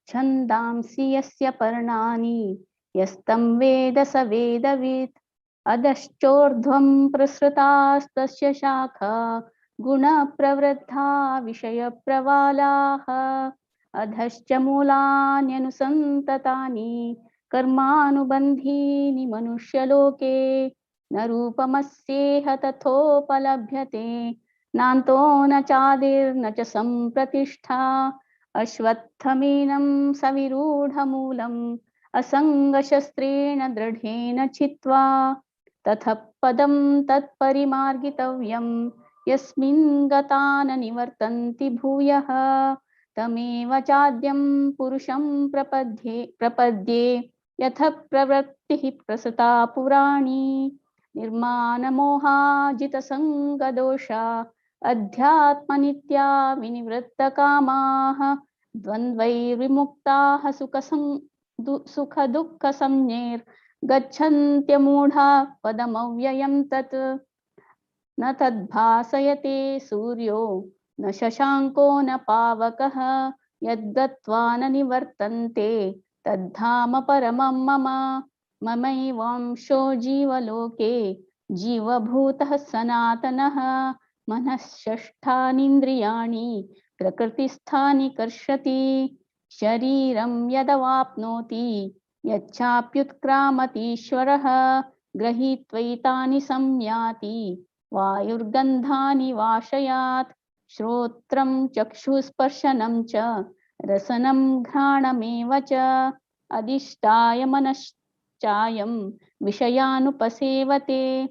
छन्दांसि यस्य पर्णानि यस्तं वेद स वेदवित्। अधश्चोर्ध्वं प्रसृतास्तस्य शाखा गुणप्रवृद्धा विषयप्रवालाः। अधश्च मूलान्यनुसन्ततानि कर्मानुबन्धीनि मनुष्यलोके। न रूपमस्येह तथोपलभ्यते नान्तो न चादिर्न च सम्प्रतिष्ठा। अश्वत्थमेनं सविरूढमूलम् असङ्गशस्त्रेण दृढेन छित्त्वा। ततः पदं तत्परिमार्गितव्यं यस्मिन् गता न निवर्तन्ति भूयः। तमेव चाद्यं पुरुषं प्रपद्ये यथ प्रवृत्तिः प्रसृता पुराणी। निर्माणमोहाजितसङ्गदोषा अध्यात्मनित्या विनिवृत्तकामाः। द्वन्द्वैर्विमुक्ताः सुखदुःखसंज्ञैर्गच्छन्त्यमूढा पदमव्ययं तत्। न तद्भासयते सूर्यो न शशाङ्को न पावकः। यद्गत्वा न निवर्तन्ते तद्धाम परमं मम। ममैवांशो जीवलोके जीवभूतः सनातनः। मनःषष्ठानीन्द्रियाणि प्रकृतिस्थानि कर्षति। शरीरं यदवाप्नोति यच्चाप्युत्क्रामतीश्वरः। गृहीत्वैतानि संयाति वायुर्गन्धानि वाशयात्। श्रोत्रं चक्षुस्पर्शनं च रसनं घ्राणमेव च। अधिष्ठाय मनश्चायं विषयानुपसेवते।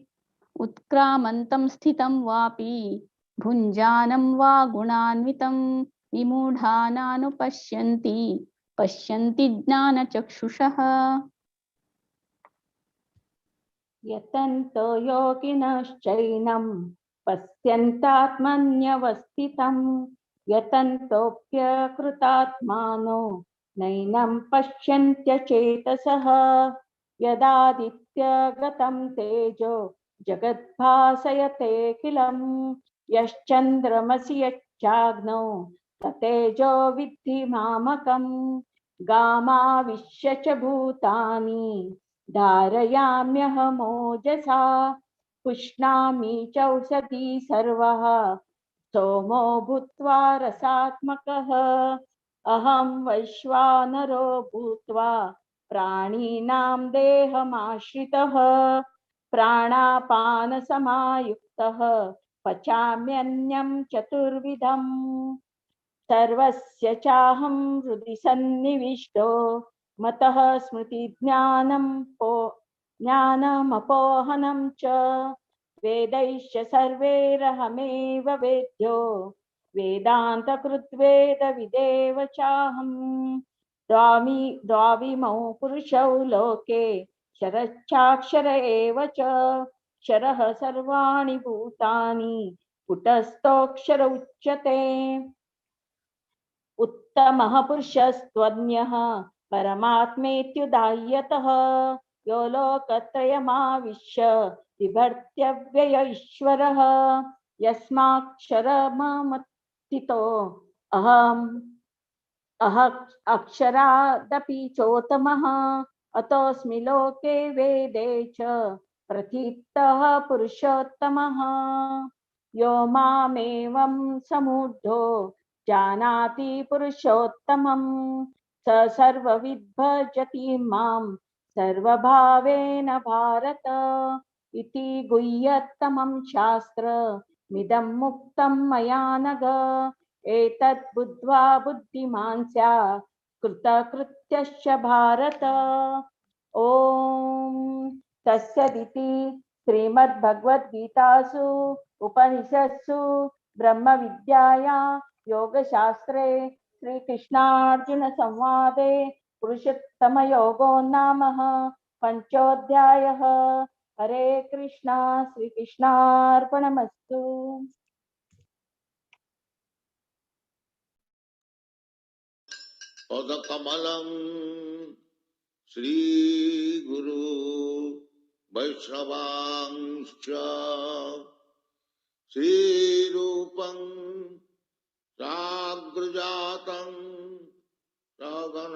उत्क्रामन्तं स्थितं वापि भुञ्जानं वा गुणान्वितं। विमूढानानुपश्यन्ति पश्यन्ति ज्ञानचक्षुषः। यतन्तो योगिनश्चैनं पश्यन्तात्मन्यवस्थितं। यतन्तोऽप्यकृतात्मानो नैनं पश्यन्त्यचेतसः। यदादित्यगतं तेजो जगद्भासयतेऽखिलं। यश्चन्द्रमसि यच्चाग्नौ ततेजो विद्धि मामकं। गामाविश्य च भूतानि धारयाम्यहमोजसा। पुष्णामि चौषधी सर्वः सोमो भूत्वा रसात्मकः। अहं वैश्वानरो भूत्वा प्राणिनां देहमाश्रितः। प्राणापानसमायुक्तः पचाम्यन्नं चतुर्विधम्। सर्वस्य चाहं हृदि सन्निविष्टो मतः स्मृतिज्ञानं ज्ञानमपोहनं च। वेदैश्च सर्वैरहमेव वेद्यो वेदान्तकृद्वेदविदेव चाहम्। द्वाविमौ पुरुषौ लोके क्षरश्चाक्षर एव च। क्षरः सर्वाणि भूतानि कुटस्थोऽक्षर उच्यते। उत्तमः पुरुषस्त्वन्यः परमात्मेत्युदाय्यतः। यो लोकत्रयमाविश्य बिभर्त्यव्यय ईश्वरः। यस्माक्षरममथितो अहम् अक्षरादपि चोत्तमः। अतोऽस्मि लोके वेदे च प्रथितः पुरुषोत्तमः। यो मामेवं समूढो जानाति पुरुषोत्तमं स सर्वविद् भजति मां सर्वभावेन भारत। इति गुह्यतमं शास्त्रमिदं मुक्तं मया नघ। एतद् बुद्ध्वा बुद्धिमान् स्यात् कृतकृत्यश्च भारत। ॐ तत्सदिति श्रीमद्भगवद्गीतासु उपनिषत्सु ब्रह्मविद्यायां योगशास्त्रे श्रीकृष्णार्जुन संवादे पुरुषोत्तमयोगो नाम पंचोऽध्यायः। हरे कृष्णा, श्रीकृष्णार्पणमस्तु। पदकमलं श्री गुरु वैष्णवांश्च श्री रूपं साग्रजातं सगण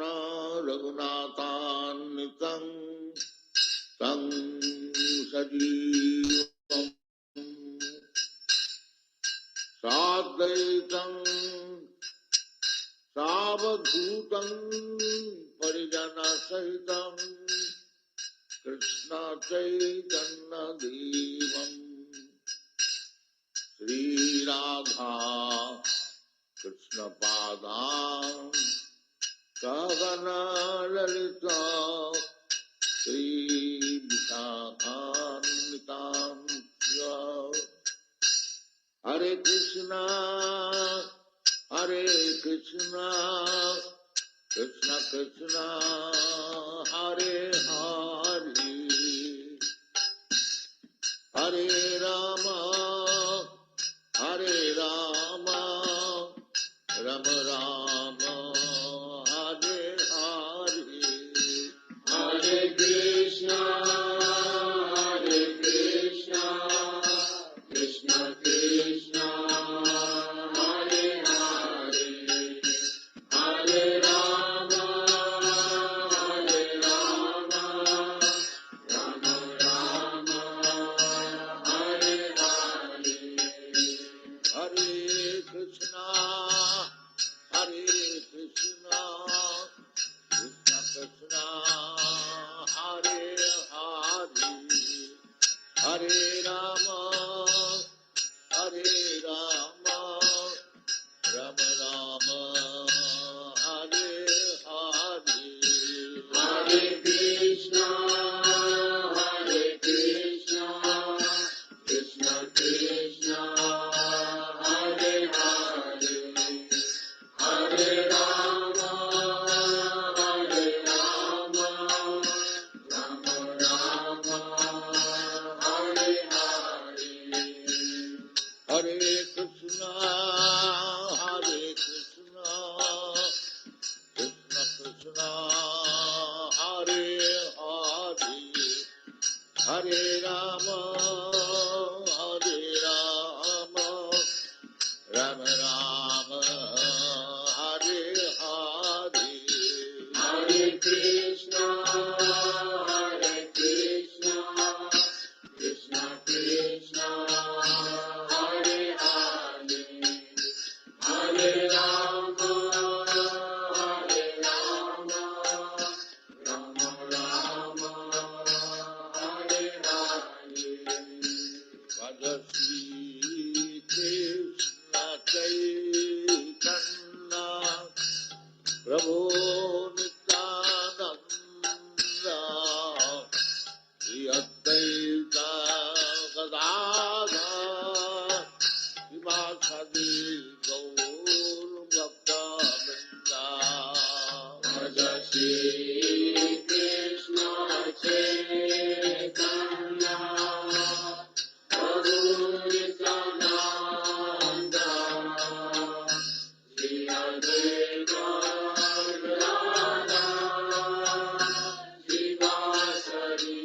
रघुनाथान्वितं तं सजीवं साद्वैतं सावधूतं परिजनसहितं कृष्ण चैतन्यदेवं श्री राधा कृष्ण पादां सहगण ललिता श्री विशाखान्वितां च। हरे कृष्णा हरे कृष्णा कृष्ण कृष्ण हरे हरे, हरे राम हरे Ram Ram Ram Hare Hare. Hare Krishna, Hare Krishna, Krishna Krishna, Hare Hare, Hare Rama, Hare Rama, Rama Rama, Hare Hare. Hare Krishna Hare Krishna Krishna Krishna Hare Hare, Hare Rama Hare Rama Rama Rama Hare Hare. Hare Krishna, Hare Krishna, Krishna Krishna, Hare Hare, Hare Rama, Hare Rama, Rama Rama, Hare Hare. Hare Krishna Hare Krishna Krishna Krishna Hare Hare, Hare Rama Hare Rama Rama Rama Hare Hare. Hare Krishna, Hare Krishna, Krishna Krishna, Hare Hare, Hare Rama, Hare Rama, Rama Rama, Hare Hare. Bhaja Shri Krishna Chaitanya Prabhu Nityananda Shri Advaita Gadadhar Srivasadi Gaur Bhakta Vrinda. Bhaja Shri Krishna Chaitanya Prabhu Nityananda Shri Advaita Gadadhar Srivasadi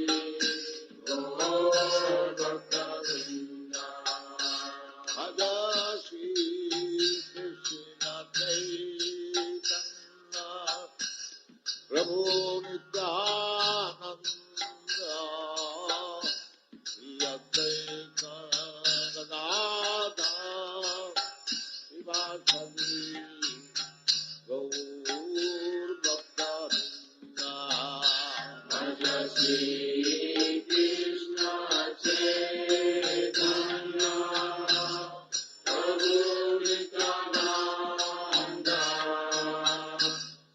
Gaur Bhakta Vrinda. Bhaja Shri Krishna Chaitanya Prabhu Nityananda Shri Advaita Gadadhar Srivasadi Gaur Bhakta Vrinda. Bhaja Shri Krishna Chaitanya Prabhu Nityananda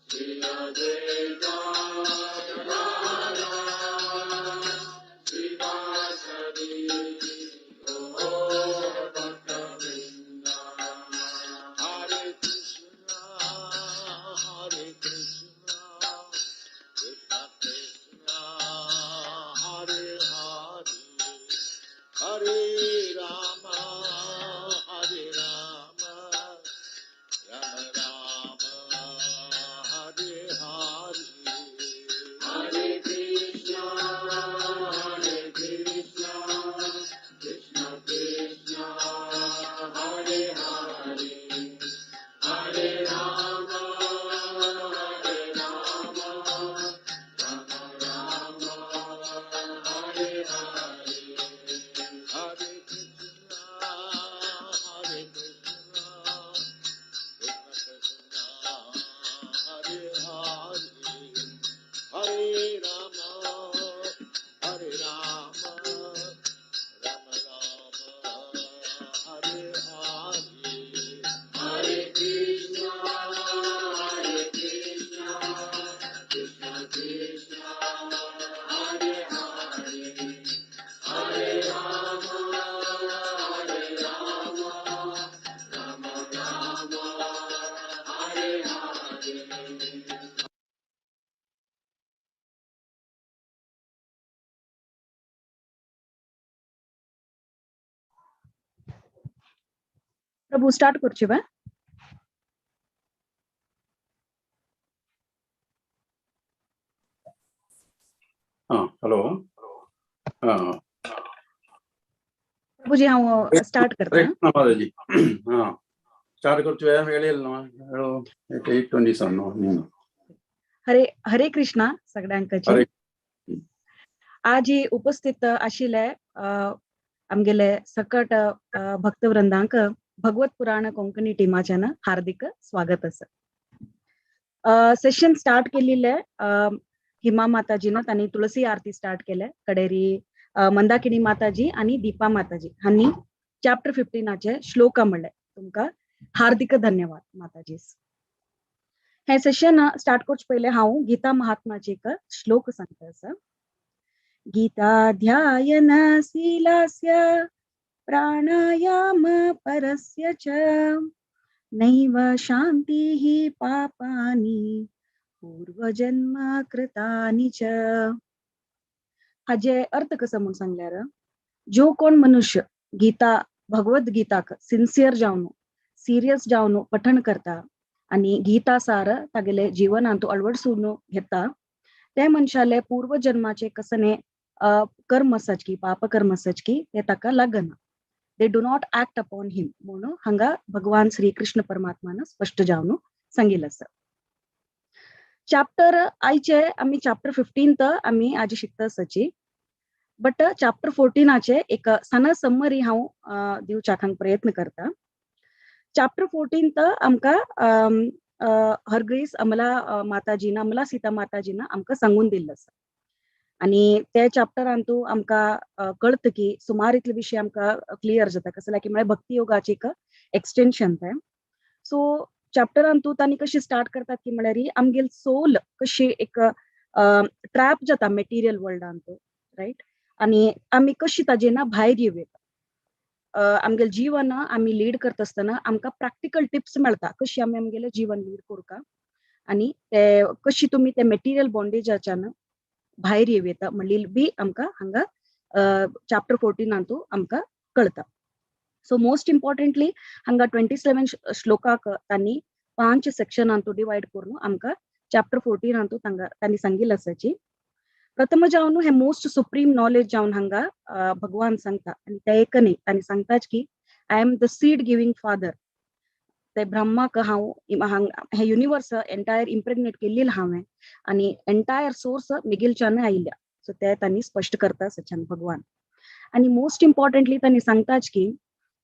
Shri Advaita Gadadhar Srivasadi Gaur Bhakta Vrinda. Hare Krishna Hare Krishna Krishna Krishna Prabhu start करची बा. Hello Prabhuji हांव start करता. माताजी हां start करची वेळ येईल ना. 8:27. हरे हरे कृष्णा सगळ्यांकाची. आज उपस्थित आशिल्ले आमगेले सकट भक्तवृंदांक भगवत पुराण कोंकणी टीमाच्यान हार्दिक स्वागत आसा. सेशन स्टार्ट केलेले हिमा माताजीन तांणी तुळसी आरती स्टार्ट केले. कडेरी मंदाकिनी माताजी आणि दीपा माताजी हांणी चॅप्टर 15 श्लोक म्हणले. तुमकां हार्दिक धन्यवाद माताजी. हे सेशन स्टार्ट करचे पयलें हांव गीता महात्माचे एक श्लोक सांगता आसा. गीता ध्यान शीलास्य प्राणायाम परस्य च नैव शांतिः पापानि पूर्वजन्म कृतानि च. हाजे अर्थ कसो म्हूण सांगल्यार, जो कोण मनुष्य गीता भगवद गीताक सिन्सियर जावन सिरियस जावन पठण करता आनी गीता सार तागेले जीवनांत अळवडसून घेता ते मनशाले पूर्वजन्माचे कसने कर्म आसाच की पापकर्म आसाच की ते ताका लागना. They do not act upon him म्हणून हांगा भगवान श्री कृष्ण परमात्मान स्पष्ट जावन सांगिल्लें आसा. चॅप्टर आयचे आमी चॅप्टर 15 आमी आज शिकता आसाची, बट चॅप्टर 14 एक सान समरी हांव दिवच्याक हांगा प्रयत्न करता. चॅप्टर 14 आमकां हर ग्रेस अमला माताजीन अमला सीता माताजीन आमकां सांगून दिल्लें आसा. आनी ते चॅप्टरांतू आमकां कळटा की सुमार इतले विशय आमकां क्लियर जाता. कसो की म्हळ्यार भक्ती योगाचे एक एक्सटेंशन तें. सो चॅप्टरांतू तांणी कशी स्टार्ट करतात की म्हळ्यार आमगेल सोल कशी एक ट्रॅप जाता मेटिरियल वर्ल्डांतू, रायट? आनी आमी कशी ताजे ना भायर येवं येता. आमगेल जीवन आमी लीड करता आसतना आमकां प्रॅक्टिकल टिप्स मेळटा कशी आमी आमगेलें जीवन लीड करूंक आनी ते कशी तुमी ते मेटिरियल बॉन्डेजाच्यान भायर येवं येता म्हणली बी आमकां हांगा चॅप्टर 14 आमकां कळटा. सो मोस्ट इम्पॉर्टंटली हांगा 27 श्लोकाक तांणी 5 सेक्शनांतू डिवायड करून आमकां चॅप्टर 14 तांणी सांगिल्लें आसाची. प्रथम जावन हे मोस्ट सुप्रीम नॉलेज जावन हांगा भगवान सांगता आनी ते एक न्ही तांणी सांगताच की I am the seed giving father. ते ब्रह्माक हांव हे युनिवर्स एंटायर इम्प्रेग्नेट केल्लें हांवें आनी एंटायर सोर्स मिगेलच्यान आयिल्ल्या. सो ते तांणी स्पश्ट करता सच्यान भगवान. आनी मोस्ट इम्पॉर्टंटली तांणी सांगताच की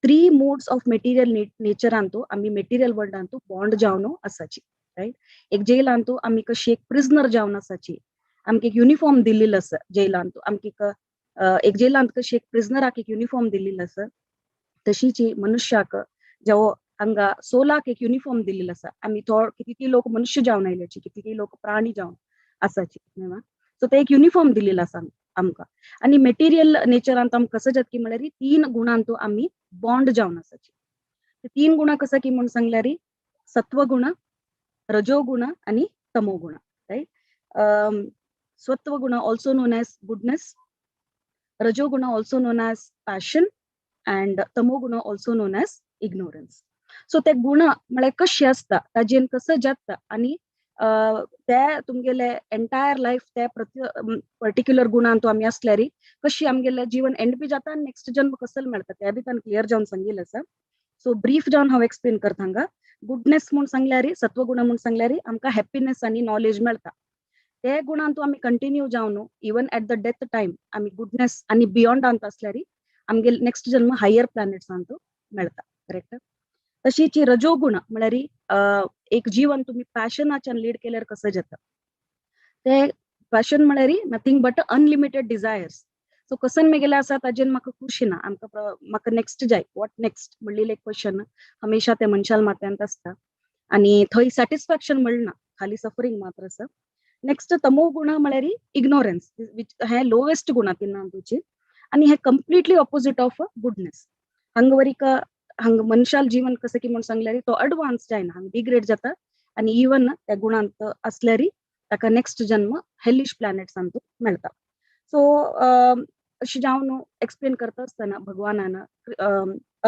3 मोड्स ऑफ मेटिरियल नेचरांतू आमी मेटिरियल वर्ल्डांतू बॉन्ड जावन आसाची, रायट? एक जेलांतू आमी कशी एक प्रिजनर जावन आसाची, आमकां एक युनिफॉर्म दिल्लेलो आसा जेलांतू, आमकां एक जेलांत कशी एक प्रिजनराक एक युनिफॉर्म दिल्लेलो आसा तशीच मनुष्याक जेवो हांगा सोलाक एक युनिफॉर्म दिल्लेलो आसा. आमी थोड कितकी लोक मनुष्य जावन आयल्याची, कितकी लोक प्राणी जावन आसाची, सो ते एक युनिफॉर्म दिल्लेलो आसा आमकां. आनी मेटिरियल नेचरांत आमकां कसो जाता की म्हळ्यार 3 गुणांतू आमी बॉन्ड जावन आसाची. 3 गुणां कसो की म्हूण सांगल्यार सत्वगुण, रजोगुण आनी तमोगुण, रायट? सत्वगुण also known as goodness, रजोगुण also known as passion and तमोगुण also known as ignorance. So ते गुण म्हळ्यार कशे आसता ताजेन कसो जाता आनी ते तुमगेले एंटायर लायफ ते पर्टिक्युलर गुणांतू आमी आसल्यार कशी आमगेले जीवन एंड बी जाता आनी नेक्स्ट जन्म कसो मेळटा ते बी तांणी क्लियर जावन सांगिल्लें आसा. सो ब्रीफ जावन हांव एक्सप्लेन करता हांगा. गुडनेस म्हूण सांगल्यार, सत्वगुण म्हूण सांगल्यार आमकां हॅप्पीनेस आनी नॉलेज मेळटा. ते गुणांतू आमी कंटिन्यू जावन even at the death time आमी गुडनेस आनी बियॉन्डांत आसल्यार आमगेले नेक्स्ट जन्म हायर प्लॅनेट्सांतू मेळटा, करेक्ट? तशीच रजोगुण म्हळ्यार एक जीवन तुमी पॅशनाच्यान लीड केल्यार कसं जाता. ते पॅशन म्हळ्यार nothing but unlimited desires. So कसन मेगेले आसा ताजेन म्हाका खुशी ना, आमकां म्हाका नेक्स्ट जाय, what next म्हणलें एक क्वेश्चन हमेशा ते मनशाल माथ्यांत आसता आनी थंय सॅटिस्फॅक्शन मेळना, खाली सफरींग मात्र आसा. नेक्स्ट तमो गुण म्हळ्यार इग्नोरन्स, which हे लोवेस्ट गुण तिनांतूची आनी हे कम्प्लिटली ऑपोजिट ऑफ गुडनेस. हांगा वरी हांगा मनशाल जीवन कसं की म्हूण सांगल्यार तो अडवान्स जायना, हांगा डिग्रेड जाता आनी इवन त्या गुणांत असल्यारी ताका नेक्स्ट जन्म हेलिश प्लॅनेट्सांतू मेळटा. सो अशें जावन एक्सप्लेन करता आसतना भगवानान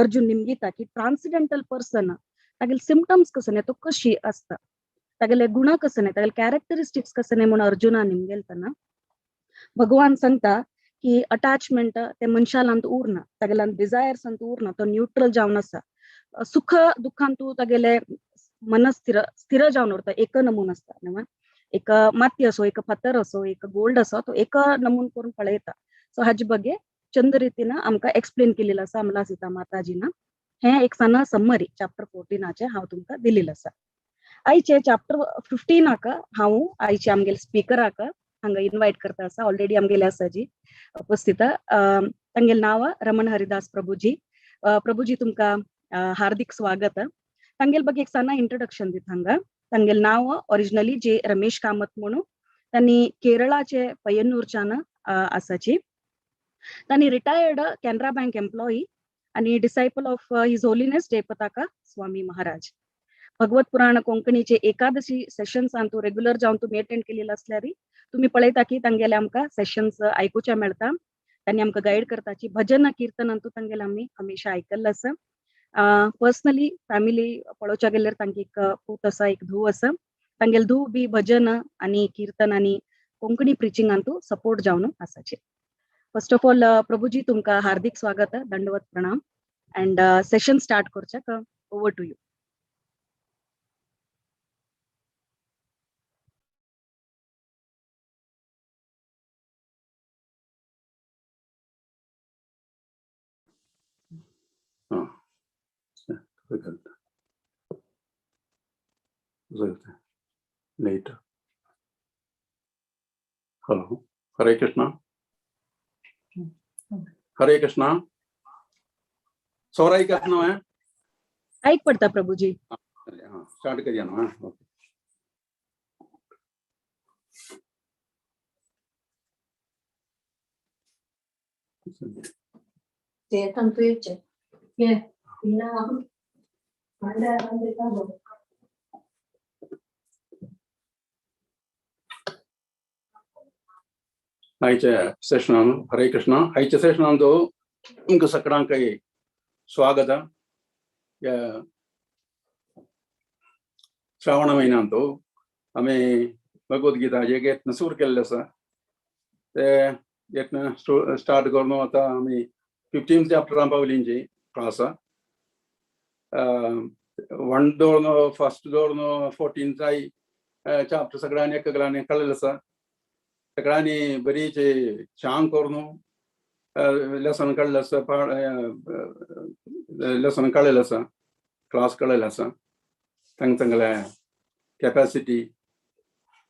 अर्जुन निमगिता की ट्रान्सिडेंटल पर्सन तागेले सिमटम्स कसने, तो कशी आसता, तागेले गुण कसने, तागेले कॅरेक्टरिस्टिक्स कसने म्हणून अर्जुना निमगेलतना भगवान सांगता की अटॅचमेंट ते मनशालांत उरना, तागेल्यान डिजायर्स उरना, तो न्यूट्रल जावन आसा, सुख दुःखांतू तागेले मन स्थिर स्थिर जावन उरता, एक नमून आसता न्हय, एक माती असो, एक फातर असो, एक गोल्ड असो, तो एक नमून करून पळयता. सो हाजे बगे चंद रितीन आमकां एक्सप्लेन केलेलं आसा अमला सीता माताजीन. हें एक सान समरी चॅप्टर 14 हांव तुमकां दिलेलं आसा. आयचे चॅप्टर 15 हांव आयचे आमगेले स्पिकराक हांगा इन्वायट करता आसा. ऑलरेडी आमगेले आसा जी उपस्थित, तांगेले नांव रमण हरिदास प्रभुजी. प्रभुजी तुमकां हार्दिक स्वागत. तांगेले ಬಗ್ಗೆ एक सान इंट्रोडक्शन दिता हांगा. तांगेले नांव ओरिजिनली जे रमेश कामत म्हणून, तांणी केरळाचे पय्यन्नूरच्यान आसाची. तांणी रिटायर्ड कॅनरा बँक एम्प्लॉई आणि disciple of his holiness Jayapataka Swami Maharaj. Bhagavad Purana कोंकणीचे एकादशी सेशन्स तूं रेग्युलर जावन तुमी अटेंड केलेले असल्यारी तुमी पळयता की तांगेले आमकां सेशन्स आयकुचे मेळटा. तांणी आमकां गायड करताची. भजन कीर्तन तूं तांगेले आमी हमेशा आयकल्लें आसा. पर्सनली फॅमिली पळोवच्या गेल्यार तांकी एक पूत आसा, एक धूव आसा. तांगेले धूव बी भजन आनी कीर्तन आनी कोंकणी प्रिचिंगांतू सपोर्ट जावन आसाचे. फर्स्ट ऑफ ऑल प्रभुजी तुमकां हार्दिक स्वागत, दंडवत प्रणाम अँड सेशन स्टार्ट करच्याक over to you. Later. Hello, Hare Krishna. Hare Krishna. सोराई करना है. ऐक पडता प्रभुजी. हाँ, स्टार्ट करिए ना. ओके. आयच्या सेशनान हरे कृष्णा. आयच्या सेशनान तो तुमकां सगळ्यांक स्वागत. श्रावण म्हयन्यांत आमी भगवद्गीता एक यत्न सुरू केल्ले आसा. ते यत्न स्टार्ट करून आतां आमी 15 चॅप्टरां पावलींची क्लास. 1 दवरून फर्स्ट दवरून 14 चॅप्टर सगळ्यांनी एकगळ्यांनी कळ्ळें आसा. सगळ्यांनी बरीच छान करून लेसन काडलें आसा, लेसन काडलेलें आसा, क्लास काडलेलें आसा. तांकां तांगेले कॅपॅसिटी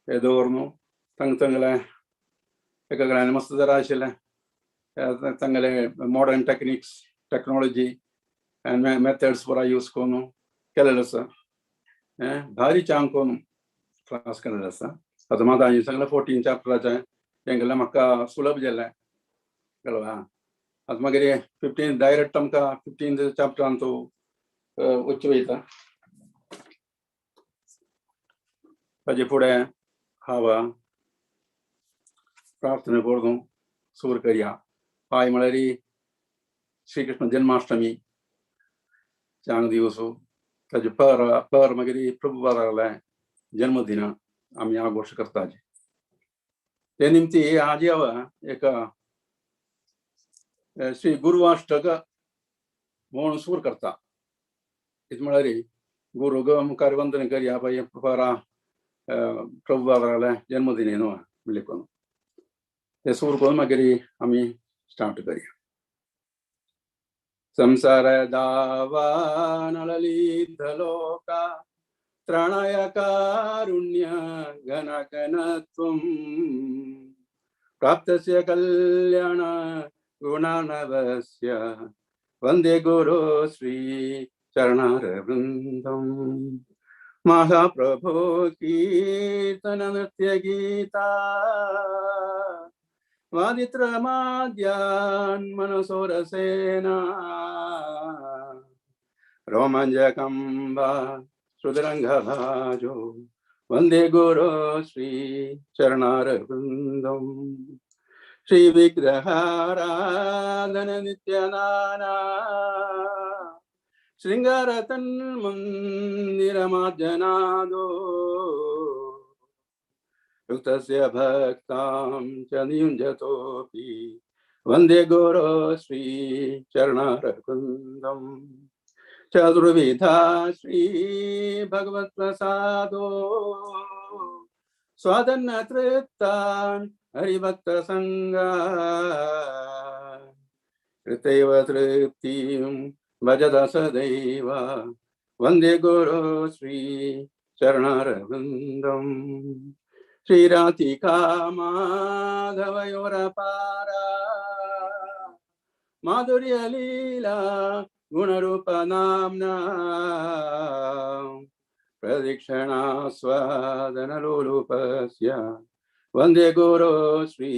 दवरून तांकां तांगेले एकगळ्यांनी मस्त जरा आशिल्लें तांगेले modern techniques, technology and methods पुरा यूज करून केलेलें आसा. भारी छान करून क्लास केलेलें आसा. आतां मात हांवें सांगलें 14 चॅप्टराचें तेंगेलें म्हाका सुलभ जालें कळ्ळें. आतां मागीर 15 डायरेक्ट आमकां 15 चॅप्टरान तूं वच्चें वयता. ताजे फुडें हांव प्रार्थना करून सुरू करया. आयज म्हळ्यार श्रीकृष्ण जन्माष्टमी चांग दिवस. ताजे पर पर मागीर प्रभुपादाले जन्मदिन आमी आघोश करताचे. ते निमती आज हांव एक श्री गुरुवाष्टक म्हणून सुरू करता. कितें म्हळ्यार गुरू मुखार वंदन करया पळय परा प्रभुपादाले जन्मदिन न्हू म्हणलें करून ते सुरू करून मागीर आमी स्टार्ट करया. संसार दावानललितलोका त्रणाय कारुण्य घनघनत्वं प्राप्तस्य कल्याण गुणानवस्य वंदे गुरु श्री चरणारवृन्दम्. महाप्रभो कीर्तन नृत्य गीता वादित्रमाद्यान् मनसोरसेना रोमाञ्जकम्बा श्रुतरङ्गभाजो वन्दे गुरो श्री चरणारविन्दम्। श्रीविग्रहाराधन नित्यनाना शृङ्गारतन्मन्दिरमार्जनादो युक्तस्य भक्तां च नियुञ्जतोऽपि वन्दे गुरो श्री चरणारविन्दम्। चतुर्विधा श्री भगवत्प्रसादो स्वादन्नतृप्तान् हरिभक्तसङ्गा कृतैव तृप्तिं भजत सदैव वन्दे गुरो श्री चरणारविन्दम्। श्रीराधिका माधवयोरपारा माधुर्यलीला गुणरूपनाम्ना प्रदक्षिणास्वादनलोलुपस्य वन्दे गुरो श्री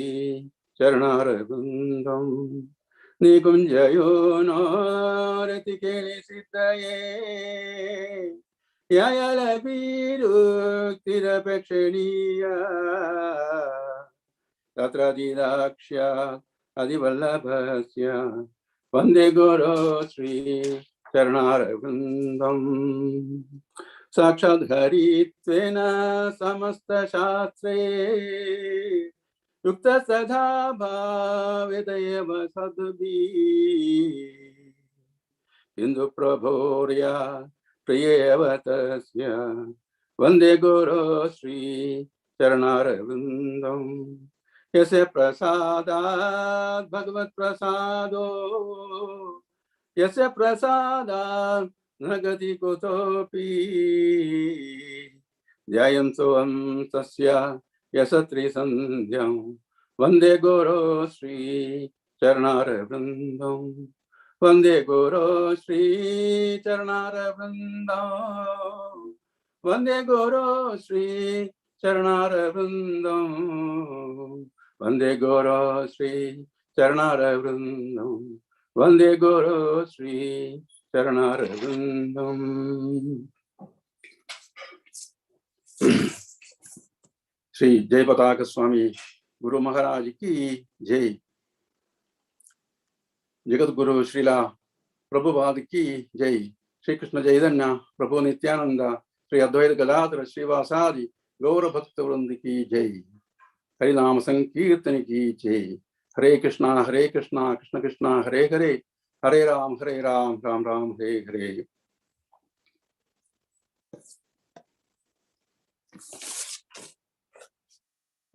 चरणारविन्दम्। निकुञ्जयो नरतिकेलि सिद्धये ययलवीरुक्तिरपेक्षणीया तत्र दिदाक्ष्या अधिवल्लभस्य वन्दे गुरो श्री चरणारविन्दम्। साक्षात् हरित्वेन समस्तशास्त्रे युक्त सदा भावितयव सद्भिः इन्दुप्रभोर्या प्रियेव तस्य वन्दे गुरो श्री चरणारविन्दम्। यस्य प्रसादात् भगवत्प्रसादो यस्य प्रसादात् न गति कुतोऽपि ध्यायन्तो तस्य यशत्रिसन्ध्यं वन्दे गुरो श्री चरणारविन्दम्। वन्दे गुरो श्री चरणारविन्दम्। वन्दे गुरो श्री चरणारविन्दम्। वन्दे गुरो श्री चरणारविन्दम्। वन्दे गुरो श्री चरणारविन्दम्। श्री जय पताक स्वामी गुरु महाराज की जय। जगत गुरु श्रीला प्रभुपाद की जय। श्री कृष्ण चैतन्य प्रभु नित्यानंद श्री अद्वैत गदाधर श्रीवासादि गौर भक्त वृंद की जय। हरिनाम संकीर्तन की जय। हरे कृष्णा कृष्ण कृष्णा हरे हरे, हरे राम राम राम हरे हरे।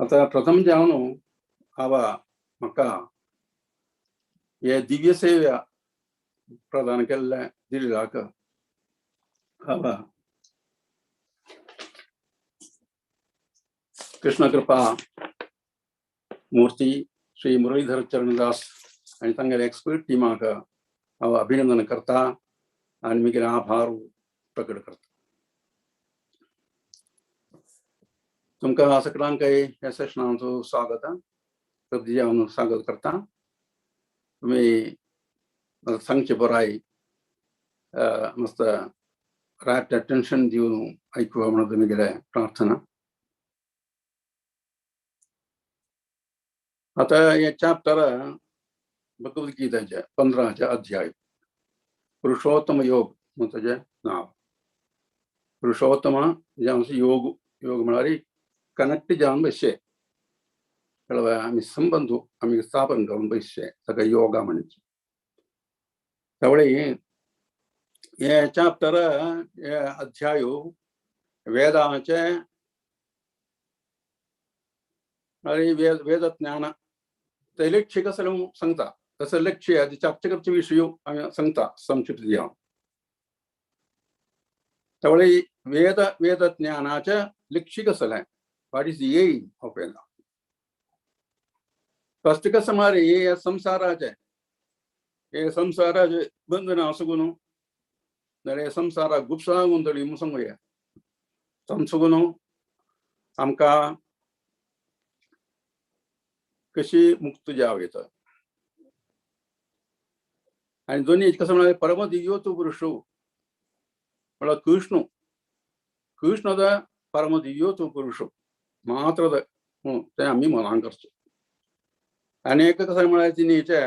आता प्रथम जावन आवा म्हाका हे दिव्य सेवा प्रदान केल्ले दिल्लीक आवा कृष्ण कृपा मूर्ती श्री मुरलीधर चरणदास आनी तांगेले एक्सपर्ट टीमाक हांव अभिनंदन करता आनी मागीर आभार प्रकट करता। तुमकां सगळ्यांकय ह्या सेशनाचो स्वागत तब्दी हांव स्वागत करता। तुमी सांगचे बराय मस्त रॅप्ट अटेन्शन दिवन आयकुया म्हणून तुमी प्रार्थना। आता हे चॅप्टर भगवद्गीतेचे 15 अध्याय पुरुषोत्तम योग म्हणून ताजें नांव। पुरुषोत्तम जावन योग, योग म्हळ्यार कनेक्ट जावन बसचे, आमी संबंद आमी स्थापन करून बसचे ताका योगा म्हणचे। त्यावेळी हे चॅप्टर हे अध्याय वेदांचे आणि वेद ज्ञान ते लक्ष्य कसं सांगता तसं लक्ष्य चॅप्टरचे विषय आमी सांगता संक्षिप्त दिया। त्यावेळी वेद वेद ज्ञानाचे लक्ष्य कसं, what is the aim of Veda. First कसं मारे हे संसाराचे हे संसाराचे बंधन आसून नाल्यार संसाराक गुपसांगून तरी म्हूण सांगुया समजून आमकां कशी मुक्त जावं येता। आनी दोनी कसं म्हळ्यार परम दिव्यो तूं पुरुषो म्हळ्यार कृष्ण कृष्णद परम दिव्योत्तम पुरुष मात्र तें आमी मनान करचें. आनी एक कशें म्हळ्यार तिनीचे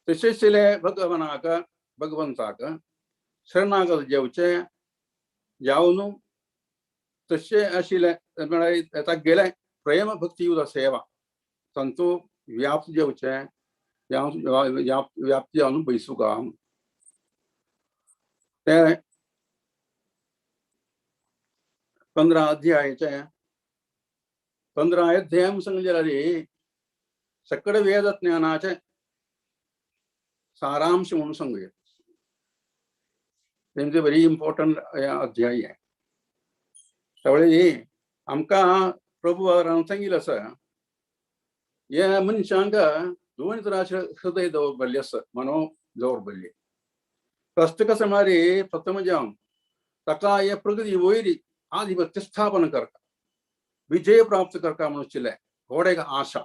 तशेंच भगवानाक भगवंताक शरणागत जेवचें जावन तशें आशिल्लें म्हळ्यार तागेलें प्रेम भक्ती सेवा तांचो व्याप्त जेवचें व्याप्ती जावन बैसुका तें 15 अध्यायाचें 15 अध्याय सांगलें जाल्यार सकड वेद ज्ञानाचें सारांश म्हणून सांगूया. तेमचे व्हेरी इम्पॉर्टंट अध्याय आहे. त्यावेळी आमकां प्रभु सांगिल्लें आसा हे मनशांक दोन तराचे हृदय दौर्बल्य आसा, मनो दौर्बल्य. फस्ट कशें म्हळ्यार प्रथम जावन ताका हे प्रगती वयर आधिपत्य स्थापन करता, विजय प्राप्त करता म्हणून आशिल्लें व्हड एक आशा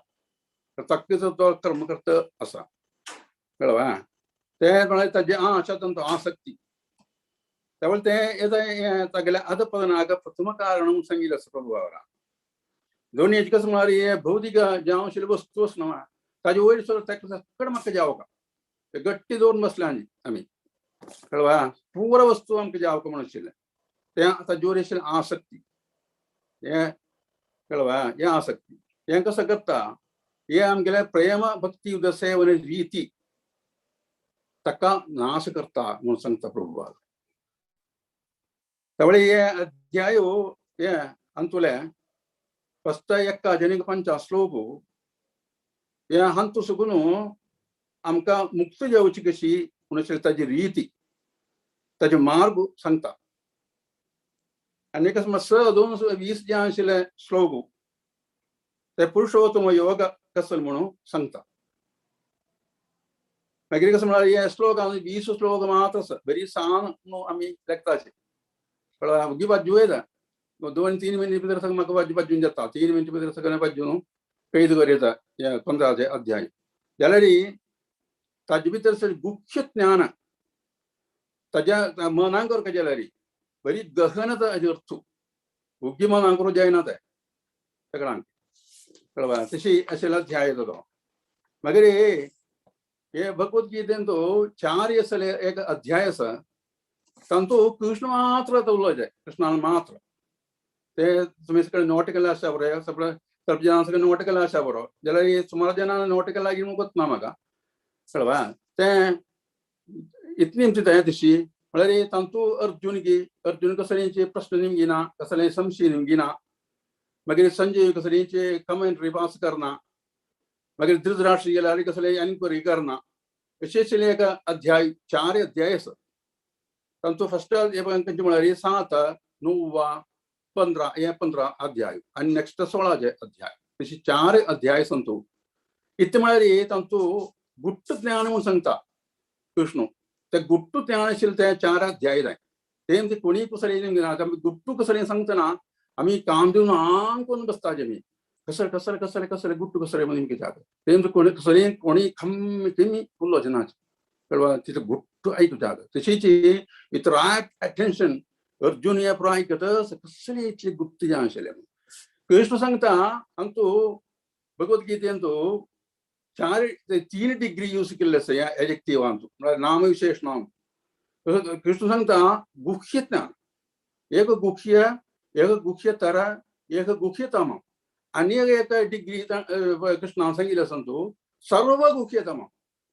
ताका तो कर्म करता आसा कळ्ळें. तें म्हळ्यार ताजी आशा तांचो आसक्ती. त्यावेळी तें तागेल्या अधपतनाक प्रथम कारण म्हणून सांगिल्लें आसा प्रभुवारा. दोन हेजे कशें म्हळ्यार हे भौतीक जावं आशिल्ले वस्तू आसना ताजे वयर सर ताका सकड म्हाका जावका ते गट्टी दवरून बसले आमी कळवा पूरा वस्तू आमकां जावका म्हणून आशिल्लें तें ताजे वयर आशिल्लें आसक्ती. हें कळवा हें आसक्ती हें कसो करता हें आमगेलें प्रेम भक्ती सेवन रीती ताका नाश करता म्हणून सांगता प्रभुपाद. त्यावेळी हे अध्याय हे अंतुले फस्ट एक्का जनीक पंच श्लोक हे हांतू सुगून आमकां मुक्त जावची कशी म्हणून ताजी रीती ताजे मार्ग सांगता. आनी कसं 6 2 20 जे आशिल्ले श्लोक ते पुरुषोत्तम योग कसल म्हणून सांगता. मागीर कसं म्हळ्यार हे श्लोक 20 श्लोक मात्र आसा, बरी सान म्हणून आमी लेखताचे उगी बाजू येता 2-3 मिनट भितर सगळें म्हाका बाजू बाजून जाता, 3 मिनट भितर सगळें बाजून कैद कर येता हे 15 अध्याय. जाल्यार ताजे भितर गुप्त ज्ञान ताज्या मनांक करता जाल्यार बरी गहन ताजे अर्थ उगी मनांक करूं जायना तें सगळ्यांक कळवा तशी आशिल्लो अध्याय येता तो. मागीर हे भगवद्गीतेन तो 4 आसले एक अध्याय आसा तांचो कृष्ण मात्र उलोवचें कृष्णान मात्र ते तुमी सगळे नोट केल्ले आसा बरो सगळे सर्व जाणां सगळे नोट केल्ले आसा बरो जाल्यार सुमार जाणां नोट केल्ले लागीं म्हणून ना म्हाका कळवा तें इतली आमची तें तशी म्हळ्यार तांचो अर्जुन की अर्जुन कसलेंचे प्रश्न निमगिना कसले संशय निमगिना, मागीर संजय कसलेंचे कमेंट्री पास करना, मागीर धृतराष्ट्र गेल्यार कसले एनक्वायरी करना, अशें आशिल्लें एक अध्याय 4 अध्याय आसा. तांचो फस्ट खंयचे म्हळ्यार 7, 9, 15 हे 15 अध्याय आनी नेक्स्ट 16 अध्याय अशे 4 अध्याय सांगतो. इतलें म्हळ्यार तांचो गुप्त ज्ञान म्हणून सांगता कृष्ण. ते गुप्त ज्ञान आशिल्लें ते 4 अध्याय जाय ते म्हणजे कोणीय कसलें आमी गुप्त कसलें सांगतना आमी काम दिवन आंग करून बसताचे आमी कसले कसले कसले कसले गुप्त कसले म्हणून कित्याक ते म्हणजे कोणी कसले कोणी खम्मी किमी उलोवचें ना कळवा तिचो गुप्त आयकुता तशीच विथ रायट अटेन्शन अर्जुन हे पुरो आयकतच कसले इतले गुप्त जें आशिल्लें. कृष्ण सांगता आमचो भगवद्गीतेंतु 4-3 डिग्री यूज केल्ले आसा ह्या एजेक्टिवांतु म्हळ्यार नामविशेषणांत. कृष्ण सांगता गुह्य ज्ञान एक गुह्य एक गुह्यतर एक गुह्यतम आनी एक डिग्री कृष्णान सांगिल्लें आसा तूं सर्व गुह्यतम.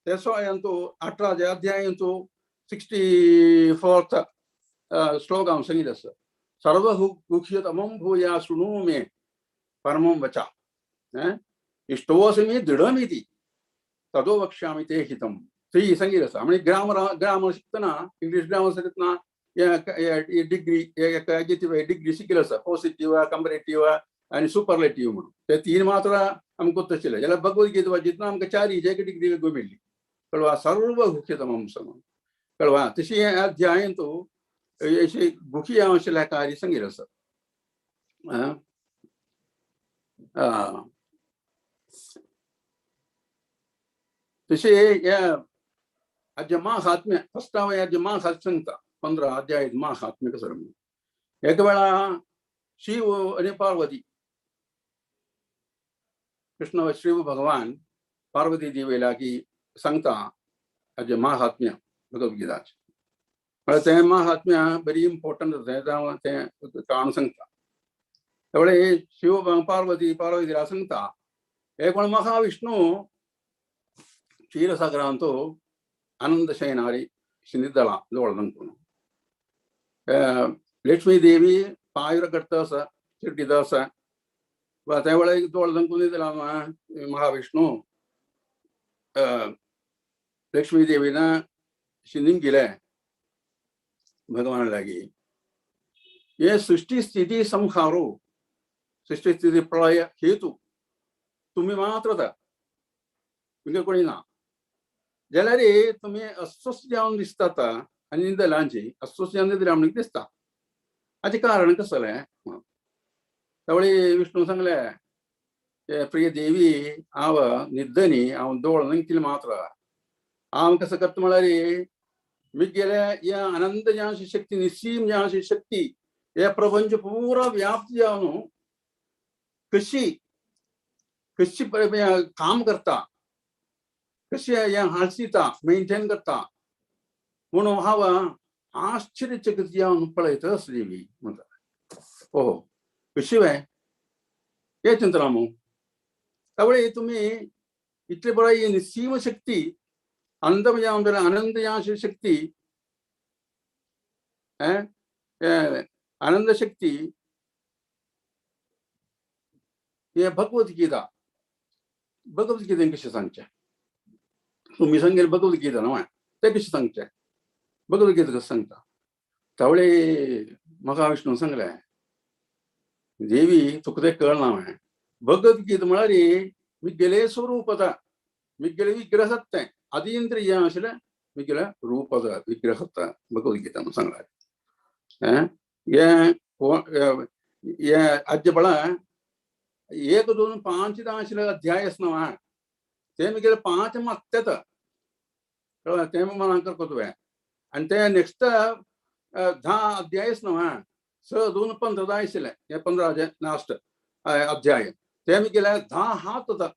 तेसो हांतू 18 अध्यायांतु 64 श्लोक हांव सांगिल्लें आसा सर्व गुह्यतमं भूया शृणु मे परमं वचा इष्टोऽसि मे दृढमिति ततो वक्ष्यामि ते हितम. ती सांगिल्लें आसा. म्हणजे ग्रामर ग्रामर शिकतना इंग्लीश ग्रामर शिकतना डिग्री डिग्री शिकिल्लें आसा पॉजिटीव कंपेरेटिव्ह आनी सुपरलेटिव्ह म्हणून ते 3 मात्र आमकां गोत्त आशिल्लें. जाल्यार भगवद्गीता वाचितना आमकां 4 एक डिग्री मेळ्ळी कळवा सर्व गुह्यतमं सम कळवा. तशी हे अध्यायंतु अशी गुह्य आशिल्ल्या कार्य सांगिल्लें आसा. तशें हे आज्य महात्म्य फस्ट हांव ह्या महात्म्य सांगता 15 अध्याय महात्म्य कसो म्हणून. एक वेळा शिव आनी पार्वती, कृष्ण शिव भगवान पार्वती देवी लागीं सांगता हाजें महात्म्य भगवद्गीताचें. म्हळ्यार तें महात्म्य बरी इम्पोर्टंट आसा, तें काण सांगता. त्यावेळे शिव पार्वती पार्वतीला सांगता, हे कोण महाविष्णू क्षीरसागरांत आनंद शयनारी शिंदिदला दोळ दंकून, लक्ष्मी देवी पायर करता आसा, चिरटीता आसा. त्या वेळार दोळ दंकून दिला महाविष्णू लक्ष्मी देवीन शिंदीन गेले भगवान लागी. हे सृष्टी स्थिती संहारो, सृष्टी स्थिती प्रलय हेतू तुम्ही मात्र तुमगे कोणी ना. जाल्यार तुमी अस्वस्थ जावन दिसतात आनी निदलांची अस्वस्थ जावन निदला म्हणून दिसता. हाचें कारण कसलें म्हणून त्यावेळी विष्णू सांगले, प्रिय देवी हांव निद्दनी, हांव दोळ न्हय मात्र. हांव कसं करता म्हळ्यार मी गेले या अनंत ज्ञानशी शक्ती, निस्सीम ज्ञानशी शक्ती हे प्रपंच पुरा व्याप्त जावन कशी कशी काम करता, कशी हें हालसिता, मेंटेन करता म्हणून हांव आश्चर्यचकित जावन पळयत देवी म्हणटा. ओहो कशी वे हे चिंतना मू. त्यावेळी तुम्ही इतले बरं ही निस्सीम शक्ती अनंत जावन अनंत ज्ञानशी शक्ती आनंद शक्ती हे भगवद्गीता. भगवद्गीतेन कशें सांगचें तुमी सांगेल भगवद्गीता न्हय तें कशें सांगचें, भगवद्गीता कशें सांगता. त्यावेळी महाविष्णू सांगलें, देवी तुका तें कळना हांवें. भगवद्गीता म्हळ्यार मिगेले स्वरूप आतां, मिगेले विग्रह तें अतींद्रिय आशिल्लें मिगेले रूप आसा, विग्रह भगवद्गीता म्हणून सांगलां. हें हें आज्जे बळ 1 2 5 आशिल्ले अध्याय आसना ते मिगेले 5 मागतात कळ्ळें, तें मनाक करपा तुवें. आनी ते नेक्स्ट 10 अध्याय आसना 6 2 15 आशिल्ले, हे 15 लास्ट अध्याय ते मिगेले 10 हात जाता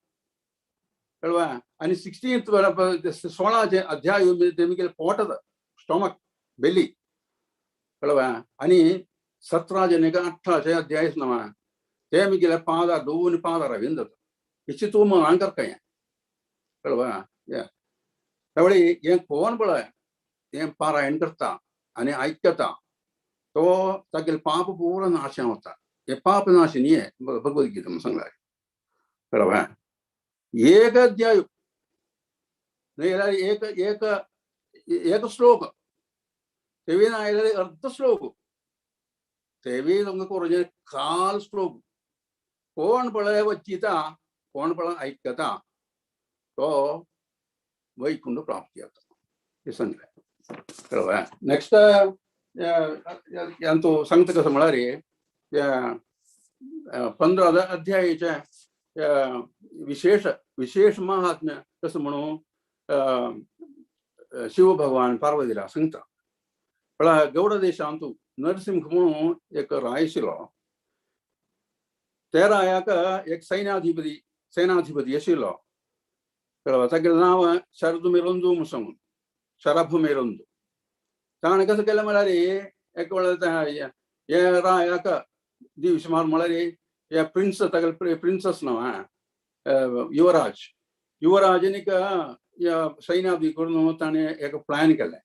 कळ्ळें. आनी 16 16 अध्याय ते मिगेले पोट जाता, स्टोमक बेली कळ्ळें. आनी 17 जनेक 18 अध्याय आसना ते मिगेले पादा 2 पादा रवींद जाता. इच्छी तूं मनाक करता हें कळ्ळें. त्यावेळी हें कोण पळय हें पारायण करता आनी आयकता तो तागेले पाप पुरो नाश वता. हे पाप नाश न्ही भगवद्गीता म्हणून सांगला कळ्ळें. एक अध्याय न्हय जाल्यार एक एक एक श्लोक तेवी ना जाल्यार अर्ध श्लोक तेवी तुमकां कोरोचें काल श्लोक कोण पळय वचिता कोण पळय आयकता तो वैकुंठ प्राप्ती जाता हें सांगलें कळ्ळें. नेक्स्ट तो सांगता कसं म्हळ्यार 15 अध्यायाचे विशेष विशेष महात्म्य कसं म्हणून शिव भगवान पार्वतीला सांगता. म्हळ्यार गौड देशांत नरसिंह म्हणून एक राय आशिल्लो, त्या रायाक एक सैन्याधिपती सेनाधिपती आशिल्लो कळ्ळें. तागेलें नांव शरद मेरंदू म्हणून सांगून, शरभ मेरंदू. ताणें कसं केलें म्हळ्यार एक वेळार हे रायाक दिवस मार म्हळ्यार हे प्रिन्स तागेले प्रिन्सस नांव युवराज, युवराजनीक सैन्याधिपती करून ताणें एक प्लॅन केलें.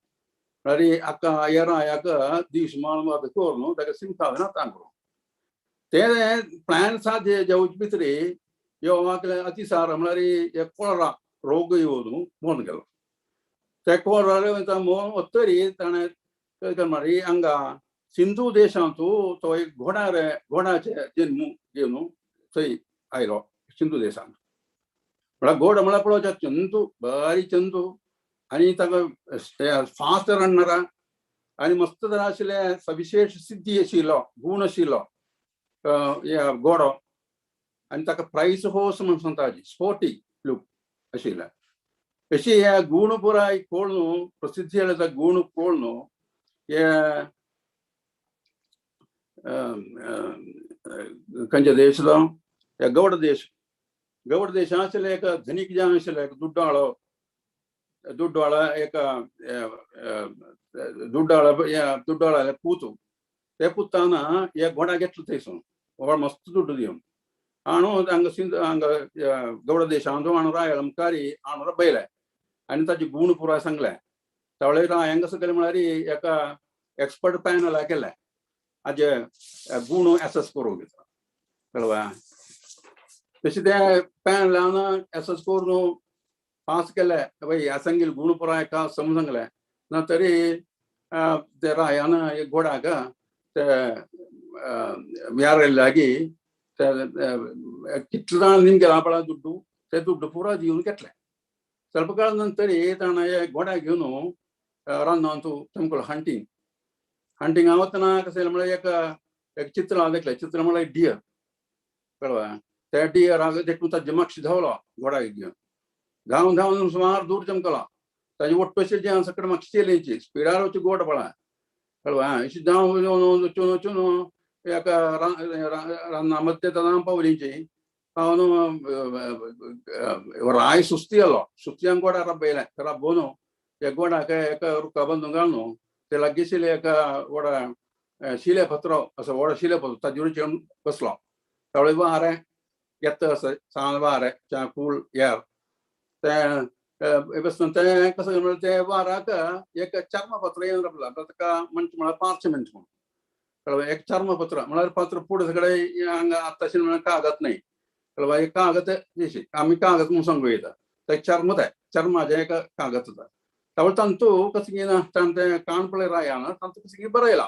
म्हळ्यार आका ह्या रायाक दीस मार करून ताका सिंहासनार ताण करून ते प्लॅन साध्य जावचे भितर ह्यो अतिसार म्हळ्यार कोळरा रोग येवन मोन गेलो. ते कोळरा मोन वतरी ताणें म्हळ्यार हांगा सिंधू देशांत तो एक घोडार घोडाचे जन्म घेवन थंय आयलो सिंधू देशांत. म्हळ्यार घोड म्हळ्यार पळोवच्या चंदू बारीक चंदू आनी ताका फास्ट रडणारा आनी मस्त तरा आशिल्ले सविशेष सिद्धी आशिल्लो गूण आशिल्लो घोडो. आनी ताका प्रायस होर्स म्हणून सांगता, स्पोर्टी लूक आशिल्ले. अशी हे गूण पुराय कोळनु प्रसिद्धी आयले गुण कोळनु हे खंयच्या देश तो गौड देश. गौड देशां आशिल्ले एक धनीक जे आशिल्ले एक दुड्डाळो दुड्डाळ एक दुड्डाळ दुड्डाळाले पूत. ते पुतान एक घोडा घेतलो थंयसून व्हड मस्त दुड्डू दिवन आणू हांगा सिंध हांगा गौड देशांत आणू रायाला मुखारी आणू रबयले आनी ताजे गूण पुराय सांगले. त्यावेळे रायांक कसं केलें म्हळ्यार एका एक्सपर्ट पॅनल केलें हाजे गूण एसएस करूंक कळवा. तशें ते पॅनलान एसएस करून पास केले बाई ह्या सांगील गूण पुराय का समज सांगले ना तरी ते रायान एक घोडाक ते यार लागीं ते कितले जाण निम गेला पळय दुड्डू ते दुड्डू पुरा दिवन घेतले. ಸ್ವಲ್ಪ ಕಾಲ ನಂತರ ತಾಣ घोडा घेवन रानांत तुमकां हंटींग हंटींग वतना कशें म्हळ्यार एक एक चित्र देखलें. चित्र म्हळ्यार डियर कळवा. त्या डियर देखून ताजे मातशें धांवलो घोडा घेवन धांवन धांवन सुमार दूर चमकलो. ताजे ಒಟ್ಟು जे सगळे मातशें चेलेची स्पिडार वचून गोड पळा कळवा. अशी धांवन वचून वचून एका राना मध्ये तां पावलींची पावन राय सुस्ती जालो. सुस्तियान गोडा रबयलें रब्बोवन त्या गोडाक एका रुखा बांदून घालून ते लागीं आशिल्ले एका व्हडा शिलेपत्रो असो व्हडो शिलेपत्रो ताजेर चेडून बसलो. त्यावेळे वारें येता आसा सान वारें कूल एर तें बसून तें कसं म्हळ्यार ते वाराक एक चर्मपत्र येवन रावला ताका म्हणचे म्हळ्यार पार्चमेंट म्हणून कळवा. एक चर्मपत्र म्हळ्यार पत्र फुडें सगळें हांगा आतांशें म्हळ्यार कागद न्हय कळवा. एक कागद जशी आमी कागद म्हणून सांगू येता ते चर्म तें चर्माचें एक कागद आसा. त्यावेळे तांतू कसं कितें ताणें तें काण पळय रायान तांतू कसं कितें बरयलां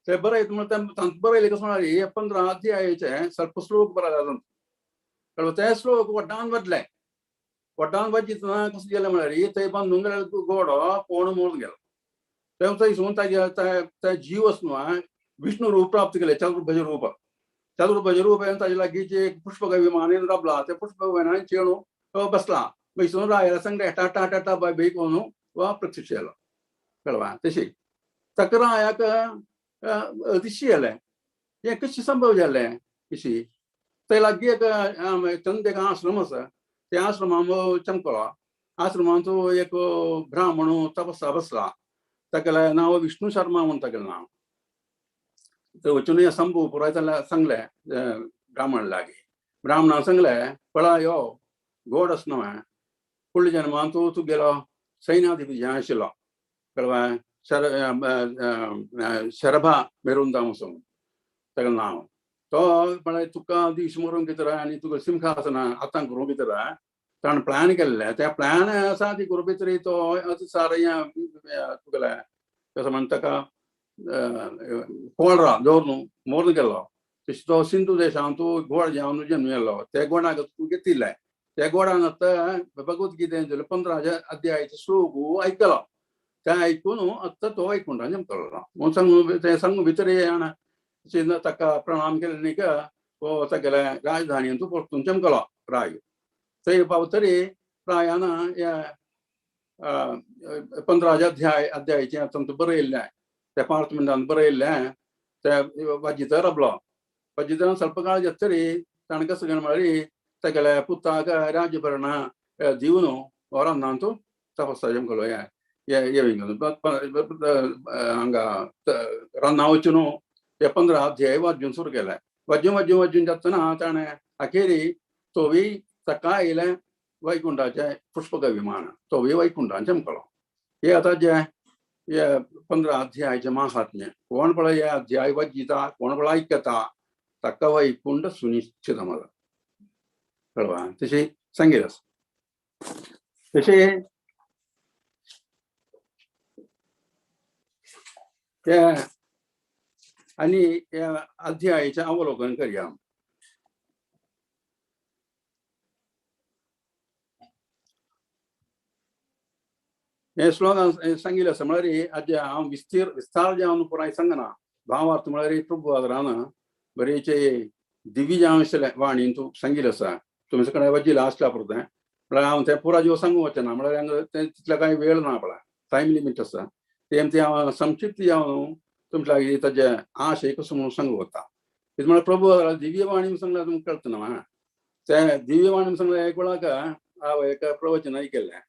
ते बरयत म्हळ्यार तांतू बरयलें कसं म्हळ्यार हे 15 अध्यायाचे ಸ್ವಲ್ಪ श्लोक बरयला तांतू कळवा. ते श्लोक वड्डान बदले वड्डान वाजितना कसं गेलें म्हळ्यार थंय बांदून गेले घोडो कोण मोडून गेलो. तें थंयसून ताजे ते जीव आसा न्हू विष्णु रूप प्राप्त केलें चतुर्भुज रूप. चतुर्भुज रूप ताजे लागींचे एक पुष्पक विमान राबला त्या पुष्पक विमानान चेडूं बसला. थंयसून रायाला सांगलें टाटा टाटा बाय बाय करून वा प्रत्यक्ष जालो कळवा. तशी ताका रायाक अतिशय जालें हें कशें संभव जालें कशी थंय लागीं एक चंद एक आश्रम आसा त्या आश्रमांत चमकलो. आश्रमांत एक ब्राह्मण तपसा बसला तागेलें नांव विष्णू शर्मा म्हूण तागेलें नांव. थंय वचून संभव पुराय सांगलें ब्राह्मण लागीं. ब्राह्मणान सांगलें पळय यो गोड आसा न्हू फुडल्या जन्मांत तुगेलो सैन्याधिपती आशिल्लो कळवा शरभा मेरुंदा म्हणून तागेलें नांव. तो म्हळ्यार तुका दीस मरूंक भितर आनी तुका सिंहासना आतां करूंक भितर ताणें प्लॅन केल्लें. त्या प्लॅन आसा ती करूंक भितर तो सारें तुगेलें कसो म्हणटा ताका कोळरा दवरून मोरून गेल्लो. तशें तो सिंधू देशांत गोड जेवन जन्म गेल्लो त्या गोडाक तूं घेतिल्लें त्या गोडान आतां भगवद्गीतेन 15 अध्यायाचे श्लोक आयकलो. तें आयकून आतां तो वैकुंठान जमतलो म्हणून सांगू तें सांगू भितर जाणा ताका प्रणाम केले न्ही का तो तागेले राजधानींत परतून चमकलो राय. थंय पावतरी रायान ह्या 15 अध्यायाचें तांतूं बरयल्लें त्या 5 मिनटान बरयल्लें ते वाजितर राबलो. वाजितरान ಸ್ವಲ್ಪ काळ जातरी ताणें कसं केलें म्हळ्यार तागेले पुताक राज्यभरणा दिवन वरांत तपस्या चमकलो. हें हांगा रान्ना वचून हे 15 अध्याय वाजून सुरू केलें. वाजून वाजून वाजून जातना ताणें अखेरी तोवी ताका आयलें वैकुंठाचें पुष्पक विमान तोवी वैकुंठान चमकलो. हे आतां जे हे 15 अध्यायाचें महात्म्य कोण पळय हे अध्याय वाजिता कोण पळय आयकता ताका वैकुंठ सुनिश्चित मला कळवा. तशें सांगीत आसा. तशें ते आनी ह्या अध्यायाचें अवलोकन करया. हे श्लोकान सांगिल्लें आसा म्हळ्यार आतां हांव विस्तार जे हांव पुराय सांगना. भावार्थ म्हळ्यार प्रभुपादरान बरेचे दिव्य जावन आशिल्लें वाणीन तूं सांगिल्लें आसा. तुमी सगळें वाचिल्लें आसल्या पुरतें म्हळ्यार हांव तें पुराय जेव सांगूंक वचना म्हळ्यार हांगा तें तितलो कांय वेळ ना पळय टायम लिमीट आसा. तें तें हांव संक्षिप्त जावन तुमच्या लागीं ताजे आशय कसो म्हणून सांगू वता. ഇത് म्हळ्यार प्रभु दिव्यवाणी सांगल्यार तुमकां कळटा न्हू. ते दिव्यवाणी सांगल्यार एक वेळाक हांव एक प्रवचन आयकल्लें.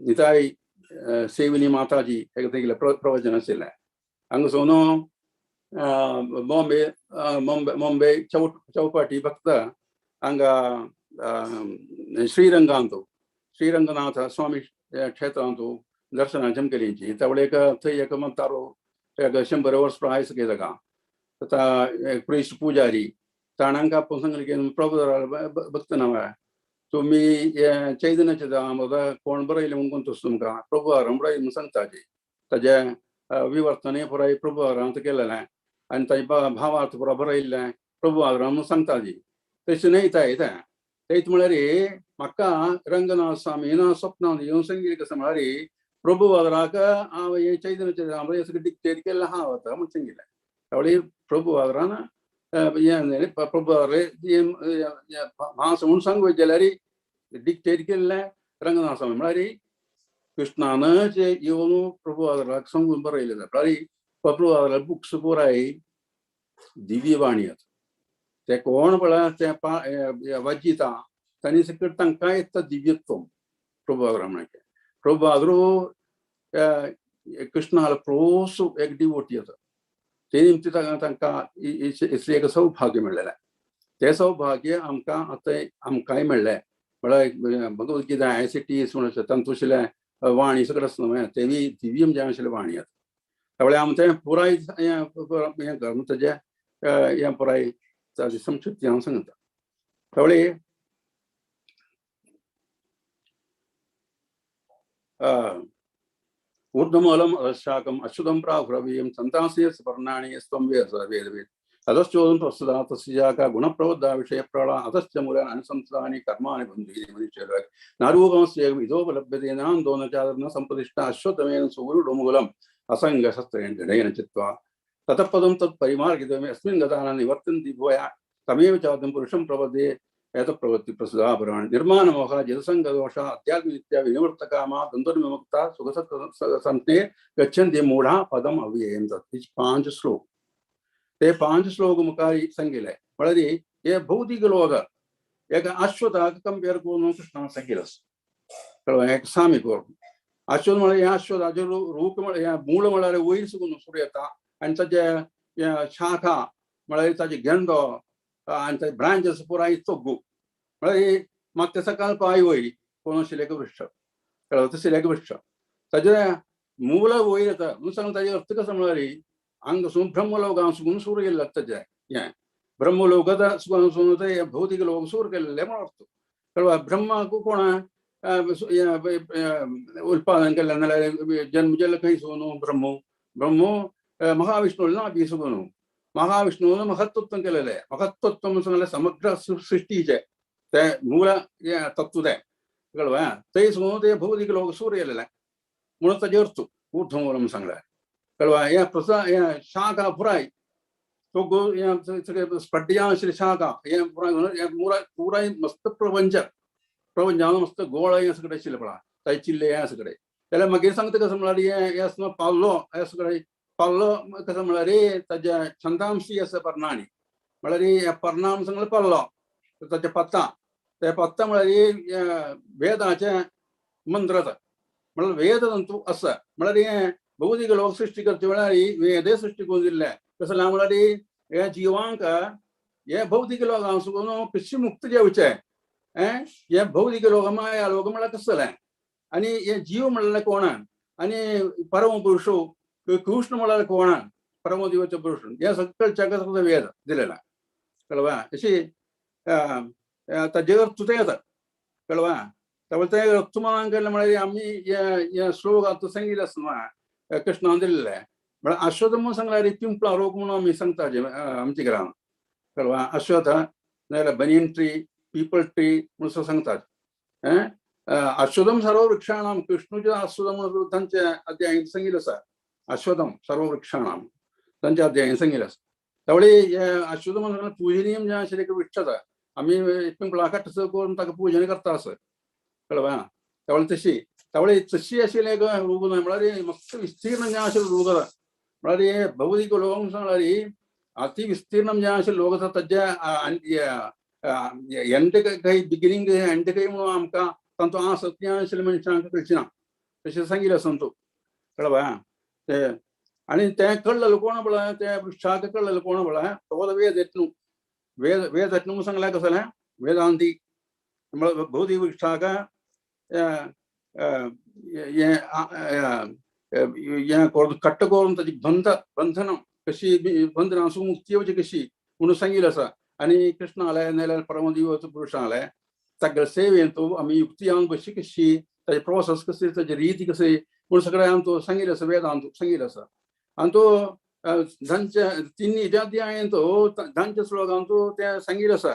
निताय सेविनी माताजी एक तेगेलें प्रवचन आशिल्लें. हांगा सोनो बॉम्बे बॉम्बे बॉम्बे चौपाटी भक्त हांगा श्रीरंगांतु श्रीरंगनाथ स्वामी क्षेत्रांतु दर्शनाक जमकेलींची. त्यावेळी एक थंय एक म्हणतारो एक 100 वर्स प्राय सगळे जागा आतां एक प्रिस्ट पुजारी ताणांक आपूण सांगलें की प्रभु भक्त नांव तुमी हें चैतन्याचें दामोदर कोण बरयलें म्हूण कोण तसो तुमकां प्रभु बरयलें म्हूण सांगता ताजें विवर्तनय पुराय प्रभु आरांत केलेलें आनी ताजें भावार्थ पुरा बरयल्लें प्रभु आराम म्हूण सांगता तशें न्हय तें तेच म्हळ्यार म्हाका रंगनाथ स्वामीन स्वप्नान येवन सांगिल्लें कशें म्हळ्यार प्रभु वादराक हांव हें चैतन्याचें दामोदर सगळें डिक्टेट केल्लें आहा वता म्हूण सांगिल्लें. त्यावेळी प्रभु वादरान हें प्रभु भास म्हूण सांगू जाल्यार डिक्टेट केल्लें रंगनाथ स्वामी म्हळ्यार कृष्णानच येवन प्रभु वादराक सांगून बरयलें. म्हळ्यार प्रभु वादरा बुक्स पुराय दिव्यवाणी आसा. ते कोण पळय ते वाजिता तांणी सकयल तांकां येता दिव्यत्व प्रभु वादरा म्हळ्यार. प्रभु वादरो कृष्णालो क्लोज एक डिवोटी आसा. ते निमती तांकां एक सौभाग्य मेळ्ळेलें. तें सौभाग्य आमकां आतां आमकांय मेळ्ळें. म्हळ्यार भगवद्गीता एस it is म्हणून तातूंतलें वाणी सगळें आसता न्हू तेवी दिव्यम जें आशिल्लें वाणी आसा. त्यावेळी आमचें पुराय हें करून ताजें हें पुराय ताजी संक्षिप्त हांव सांगता. त्यावेळी ऊर्ध्वमूलम् अधशाकम् अच्युतं प्राहुरव्ययं छन्दांसि यस्य पर्णानि यस्त्वं वेद वेदवेद अधश्चोदं प्रस्तुता तस्य शाखा गुणप्रवृद्धा विषयप्रबला अधश्च मूलानि अनुसंस्थानि कर्माणि बन्धीनि मनुष्यलोके नारूपमस्य इतोपलभ्यते नान्दो न चादर न सम्प्रतिष्ठा अश्वतमेन सूर्युडुमुकुलम् असङ्गशस्त्रेण दृढेन चित्वा ततः पदं तत् परिमार्गितम् अस्मिन् गताः निवर्तन्ति भूया तमेव चादं पुरुषं प्रपद्ये एतत् प्रवृत्ति प्रसुधा पुराण निर्माणमोह जलसङ्गदोष अध्यात्मविद्या विनिवर्तकामा द्वन्द्वविमुक्ता सुखसत्सन्ते गच्छन्ति मूढा पदम् अव्ययं तत्. 5 श्लोक. ते 5 श्लोक मुखार सांगिल्ले. म्हळ्यार हे भौतिक लोक एक अश्वताक कंपेर करून कृष्णान सांगिल्लें. कळ्ळें? एक सामी करून अश्वत म्हळ्यार हें अश्वताचें रूप म्हळ्यार हें मूळ म्हळ्यार वयर सुकून सुरू येता आनी ताजे शाखा म्हळ्यार ताजे गेंडो आनी ताजे ब्रांचेस पुराय तोगू म्हळ्यार म्हाका ते सकाळ पांय वयर कोण शिलेक वृक्ष कळ्ळें? ते शिलेक वृक्ष ताजे मूळ वयर येता म्हणून सांगता. ताजे अर्थ कसो म्हळ्यार हांगा ब्रह्मलोकां सुकून सुरू केल्लें ताजें हें ब्रह्मलोकात सुकून ते भौतिक लोक सुरू केल्लें म्हूण अर्थ. कळ्ळें? ब्रह्माक कोण उत्पादन केल्लें नाल्यार जन्म केल्लो खंय सुकून ब्रह्म ब्रह्म महाविष्णू ना बी सुकून महाविष्णून महत्त्व केलेलें. महत्त्व म्हणून सांगलें समग्र सृष्टीचें तें मूळ हें तत्व तें. कळ्ळें? थंय सुकून ते भौतिक लोक सुरू केलेलें म्हणून ताजें अर्थ ऊर्ध्वमूल म्हणून सांगलें. कळ्ळें? हें प्रसा हें शाखा पुराय तो हें सगळें स्फड्यां आशिल्ली शाखा हें पुराय पुराय पुराय मस्त प्रपंच प्रपंचान मस्त गोळ हें सगळें आशिल्लें पळय ताजे चिल्ले हें सगळें. जाल्यार मागीर सांगता कसो म्हळ्यार हें हें आसना पावलो हें सगळें पल्लो कसं म्हळ्यार ताज्या छंदांशी आसा पर्णानी म्हळ्यार ह्या पर्णां सांगलें पल्लो ताचे पत्ता ते पत्ता म्हळ्यार वेदाचें मंत्र आसा. म्हळ्यार वेद तंतू आसा. म्हळ्यार हें भौतिक लोक सृश्टी करचे वेळार वेदे सृश्टी करून दिल्लें कसलें म्हळ्यार हे जिवांक हे भौतिक लोकां सुकून पिश्शी मुक्त जेवचें हे भौतिक लोक माया लोक म्हळ्यार कसलें आनी हे जीव म्हणल्यार कोण आनी परम पुरुष कृष्ण म्हळ्यार कोण परमदेवाचे पुरुष हे सगळं जगात वेद दिलेला. कळवा? अशी ताजेर अर्थ तें येता. कळवा? त्यामुळे ते अर्थ केलें म्हळ्यार आमी हे श्लोक आतां सांगिल्लें आसना कृष्णान दिल्लें. म्हळ्यार अश्वत्थ म्हणून सांगल्यार पिंपळा रोग म्हणून आमी सांगता आमच्या घरान. कळवा? अश्वत्थ नाजाल्यार बनियन ट्री पीपल ट्री म्हणून सांगतात. अश्वत्थम सर्व वृक्षाणाम कृष्णूचे अश्वत्थम म्हणून तांचे अध्याय सांगिल्लें आसा. अश्वत्थम सर्व वृक्षाणाम तांच्या अध्याय सांगिल्लें आसा. त्यावेळी अश्वत्थम म्हणून पूजनीय जें आशिल्लें एक वृक्ष आसा. आमी पिंपळा काडटा करून ताका पूजन करता आसत. कळवा? त्यावेळी तशी तावळे तशी आशिल्लें एक रूप न्हय, म्हळ्यार मस्त विस्तीर्ण जें आशिल्लें रूप आसा. म्हळ्यार हे भौतिक लोक सांगल्यार अति विस्तीर्ण जें आशिल्लें लोक आसा ताजे एंड काही बिगिनींग एंड काही म्हणून आमकां तांचो आस तें आशिल्लें मनशांक कळची ना तशें सांगिल्लें आसा तूं कळ्ळें. ते आनी तें कळ्ळें कोण पळय ते वृक्षाक कळ्ळें कोण पळय तो वेद येतलो वेद वेद येतलो म्हणून सांगलें कसलें वेदांती म्हळ्यार भौतिक वृक्षाक हें करून कट्ट करून ताची बंध बंधन कशी बंधना मुक्ती येवची कशी म्हणून सांगिल्लें आसा. आनी कृष्ण आले नाल्यार परमदेव पुरुष आले तागेले सेवेंत आमी युक्ती कशी कशी ताजे प्रोसेस कशी ताजी रीती कशी म्हणून सगळें आमचो सांगिल्लें आसा वेदांत सांगिल्लें आसा. आनी तो धांच्या तिन्ही अध्यायांत धांच्या श्लोकांत तें सांगिल्लें आसा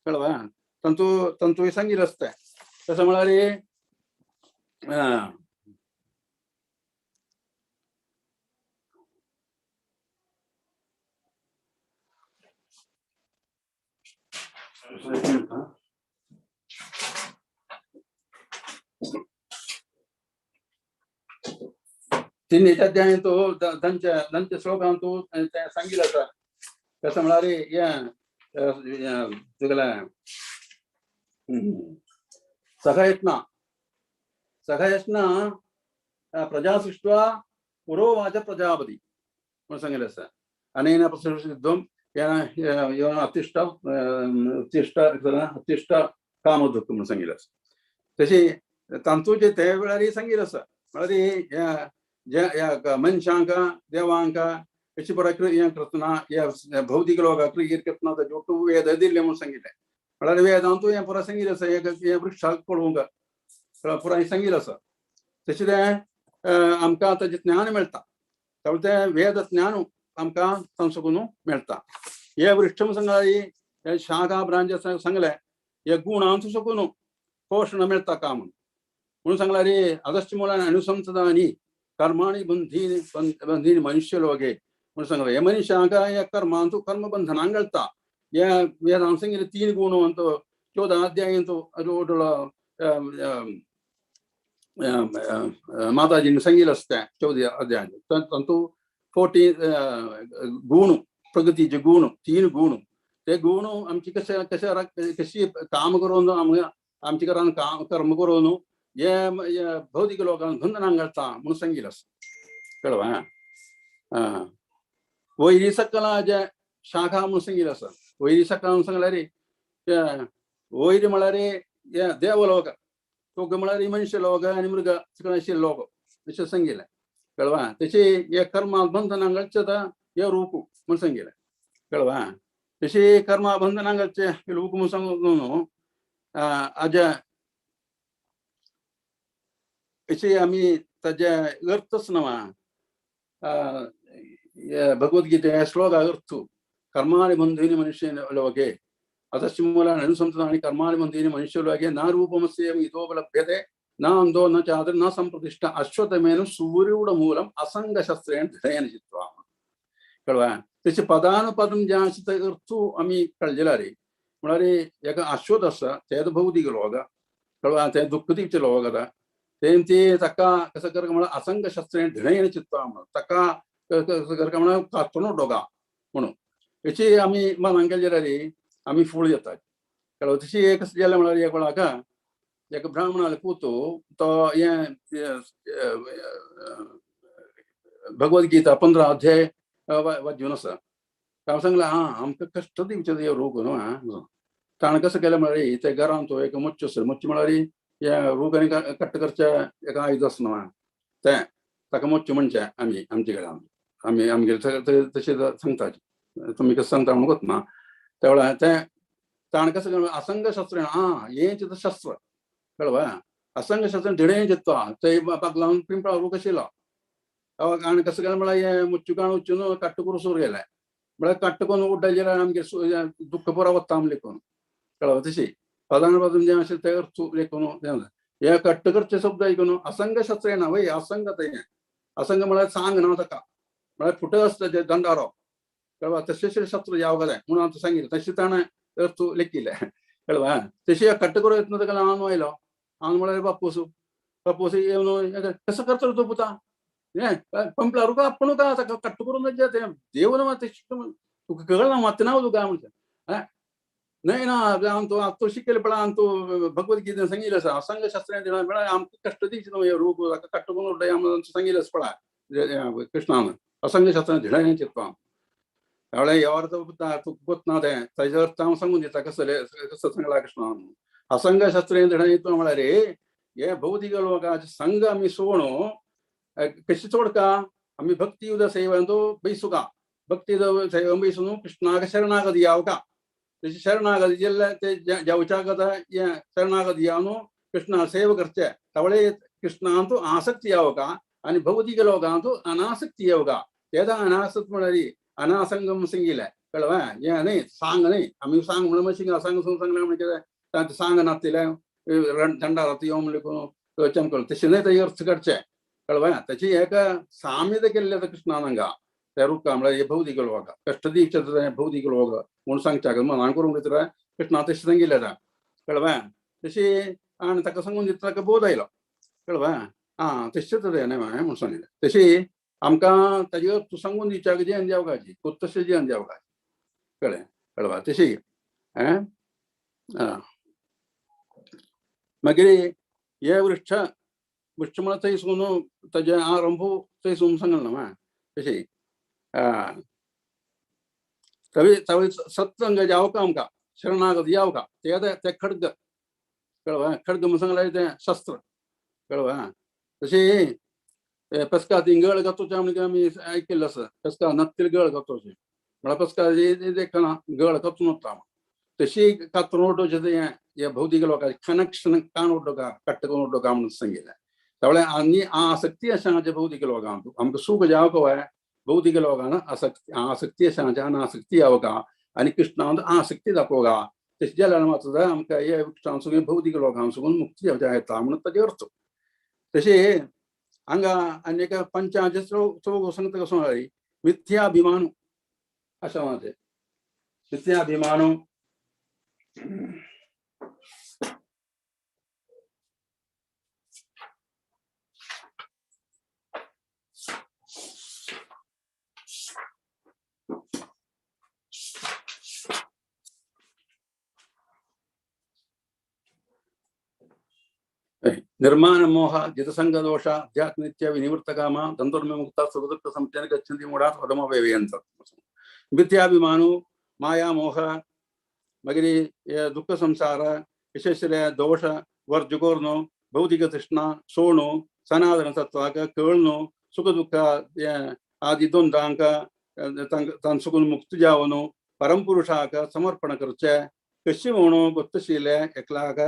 कळ्ळें. तांचो तांचोय सांगिल्लें आसता तें. तशें म्हळ्यार तिन्ही अध्यायांत धांच्या धांच्या श्लोकांत तें सांगिल्लें आसा. तशें म्हळ्यार हें तुगेलें सखयत्ना सखयत्ना प्रजा सृष्ट्वा पुरोवाच प्रजापती म्हणून सांगिल्लें आसा. अनेन प्रसृष्टित्वं अतिष्ठ उत्तिष्ठ अतिष्ठ कामदुःख म्हणून सांगिल्लें आसा. तशें तांचो जे ते वेळार सांगिल्लें आसा म्हळ्यार ह्या मनशांक देवांक अशी बरो हें करतना ह्या भौतिक लोकांक क्रियेर करतना ताजे ಒಟ್ಟು ವೇದ दिल्लें म्हणून सांगिल्लें. म्हळ्यार वेदांतू हें पुराय सांगिल्लें आसा हें वृक्षाक पळोवंक पुराय सांगिल्लें आसा. तशें तें आमकां ताजें ज्ञान मेळटा. त्यामुळे तें वेद ज्ञान आमकां तांचो मेळटा. हे वृक्ष सांगला शाखा ब्रांच सांगलें हे गुणांचो शकून पोषण मेळटा का म्हणून म्हणून सांगला रे अगस्त्य मुलान अनुसंतदानी कर्माणि बंधीन बंधीन मनुष्य लोके म्हणून सांगला. हे मनुष्यांक ह्या कर्मांचो कर्म बंधनांक घालता. ह्या वेदांत सांगिल्ले तीन गुण अंत 14 अध्यायांत माताजीन सांगिल्लें आसता 14 अध्याय तातूंत 14 गुण प्रगतीचे गुण 3 गुण ते गुण आमची कशे कशे कशी काम करून आमच्या घरान काम कर्म करून हे भौतिक लोकांक बंधनांक घालता म्हणून सांगिल्लें आसा. कळ्ळें. वैरी सकला जे शाखा म्हणून सांगिल्लें आसा. वैरी सकला म्हणून सांगल्यार वैरी म्हळ्यार हे देवलोक तो म्हळ्यार मनुष्य लोक आनी मृग सगळें लोक अशें सांगिल्लें. कळ्ळें. तशें हे कर्मा बंधनांक घालचें हे रूप म्हणून सांगिल्लें. कळ्ळें. तशें कर्मा बंधनांक घालचें रूप म्हणून सांगून न्हू आज्या अशें आमी ताजे अर्थच ना भगवद्गीते श्लोक अर्थ कर्माणि बंधीनि मनुष्य लोके अतश्च मूलानि अनुसंततानि कर्माणि बंधीनि मनुष्य लोके न रूपमस्य इतोपलभ्यते न अंधो न चादर न संप्रतिष्ठा अश्वतमेन सूर्यूढमूलम असंगशस्त्रेण दृढेन चित्वा. कळ्ळें. तशें पदानुपदं जें आसा तें अर्थ आमी कळ्ळें रे. म्हळ्यार एक अश्वत आसा तें भौतिक लोक कळ्ळें तें दुःख दिवचें लोक आतां तें ती ताका कसं कर म्हळ्यार असंगशस्त्रेण दृढेन चित्वा म्हणून ताका कसं कर म्हळ्यार कातरून डोगा म्हणून हेची आमी मनांक गेले रे आमी फूल येतात. कळ्ळें. तशी एक कशें जालें म्हळ्यार एक वेळाक एक ब्राह्मणाले पूत तो हें भगवद्गीता 15 अध्याय वाचून आसा. हांव सांगलें आं आमकां कश्ट दिवचें हे रोग न्हू आं. ताणें कसं केलें म्हळ्यार ते घरांत तो एक मोच्चो आसलो. मोच्चो म्हळ्यार हे रोग आनी कट्ट करचें एक आयुध आसना न्हू तें ताका मोच्चो म्हणचें आमी आमच्या घरांत आमी आमगेले तशें सांगता तुमी कशें सांगता म्हणून कोत ना. त्या वेळार तें ताणें कसं केलें असंगशस्त्र आं हें चित्र शस्त्र कळ्ळें. असंगशस्त्र दृढेन चित्वा ते पाक लावन पिंपळा रूख आशिल्लो. आनी कसं केलें म्हळ्यार हें मुच्चू काण उच्चून कट्ट करून सूर गेलें म्हळ्यार कट्ट करून उड्डायलें जाल्यार आमगे दुख्ख पुरो वता आमी लेखून. कळ्ळें. तशी पदानुपदं जें आशिल्लें तें अर्थ लेखून हें कट्ट करचें शब्द आयकून असंगशस्त्र येना वय असंग तें असंग म्हळ्यार सांग ना ताका म्हळ्यार फुटत आसता तें दंडारो. कळ्ळें. तशें शस्त्र जावंक जाय म्हणून हांव सांगिल्लें. तशें ताणें अर्थ लेखिल्लें. कळ्ळें. तशें कट्ट करून येतना ताका आन आयलो. आन म्हळ्यार बापूस सपोज येवन कसो करतलो तो पुता हें पंपला रुका आपण का ताका कट्ट करून तें देव ना तें तुका कळना मात ना तुका म्हणटा नाही ना आम तो शिकेल पळा आम तो भगवद्गीते सांगिल्लें आसा असंग शास्त्रां दिला म्हळ्यार आमकां कश्ट दिवचें न्हू रूप ताका कट्ट करून उडय आम सांगिल्लें आसा पळा कृष्णान असंग शास्त्रां धिडाय चिंतपा त्यावेळे ह्यो अर्थ तुका गोत ना तें ताजो अर्थ हांव सांगून दिता कसो कसो सांगला कृष्णान असंग शास्त्रां धिडाय म्हळ्यार हे भौतिक लोकांचे संग आमी सोडून कशी सोडका आमी भक्ती उद सेवंतो बैसुका भक्ती सेवन बैसून कृष्णाक शरणागती यावका तशी शरणागती जेल्ले ते जावच्याक हें शरणागती जावन कृष्णा सेवा करचे तवळे कृष्णांतु आसक्ती यावका आनी भौतिक लोकांतु अनासक्ती येवका तेदा अनासक्त म्हळ्यार अनासंगम सांगिल्लें कळ्ळें हें न्ही सांग न्ही आमी सांग म्हणून मातशें सांग सांगलें म्हणजे कितें तांचे सांग नासलें थंडा राती यो म्हणलें चमकल तशें न्हय तेजे अर्थ काडचें कळ्ळें ताची एक साम्यता केल्लें आसा कृष्णान हांगा त्या रुखा म्हळ्यार हे भौतिक लोक कश्ट दिवचें भौतिक लोक म्हूण सांगच्याक मनान करूंक भितर कृष्णा तशें सांगिल्लें आसा कळ्ळें तशी आनी ताका सांगून दिता ताका बोध आयलो कळ्ळें आं तशेंच तें न्हय म्हूण सांगिल्लें तशी आमकां ताजे अर्थ सांगून दिवच्याक जेवन देवकाची तशें जेवन देवकाची कळ्ळें कळ्ळें तशी आं मागीर हे वृक्ष वृक्ष म्हळ्यार थंय सून ताजें आरंभ थंय सून सांगलें ना तशी तवी तवी सत्संग जावका आमकां शरणागत यावका ते ते खड्ग कळ्ळें खड्ग म्हूण सांगलें तें शस्त्र कळ्ळें तशी पस्का ती गळ घातोचे आमी आमी आयकिल्लें आसा पस्का नत्तील गळ घातोचे म्हळ्यार पस्का देखना गळ कातून वता तशी कातरून उडोवचें तें हे भौतिक लोकांचे कनेक्शन काण उडोवका कट्ट करून उडोवका म्हणून सांगिल्लें त्यावेळे आनी आसक्ती आसा भौतिक लोकांक आमकां सूख जावक वय भौतिक लोकांना आसक्ती आसक्ती आसा अनासक्ती यावका आनी कृष्णांत आसक्ती दाखोवका तशें जाल्यार मात्र आमकां हे वृक्षांसून भौतिक लोकांसून मुक्ती जावच्या येता म्हणून ताजे अर्थ तशें हांगा आनी एका पंचाचे चौग सांगता कसो म्हळ्यार मिथ्याभिमानु अशें म्हणा तें मिथ्याभिमानु निर्माण मोह जितसंग दोष अध्यात्म नित्य विनिवृत्त काम दंतुर्विमुक्ता सुखदुःख संत्यन गच्छन्ति मूढा स्वधमवेवयन्त मिथ्याभिमानु माया मोह मगरी दुःख संसार विशेष दोष वर्जुकोर्नो भौतिक तृष्णा सोणु सनातन तत्वाक केळनु सुख दुःख आदी द्वंद्वांक तांसुकून मुक्त जावनु परमपुरुषाक समर्पण करचे कशी म्हणू गोत्तशीले एकलाक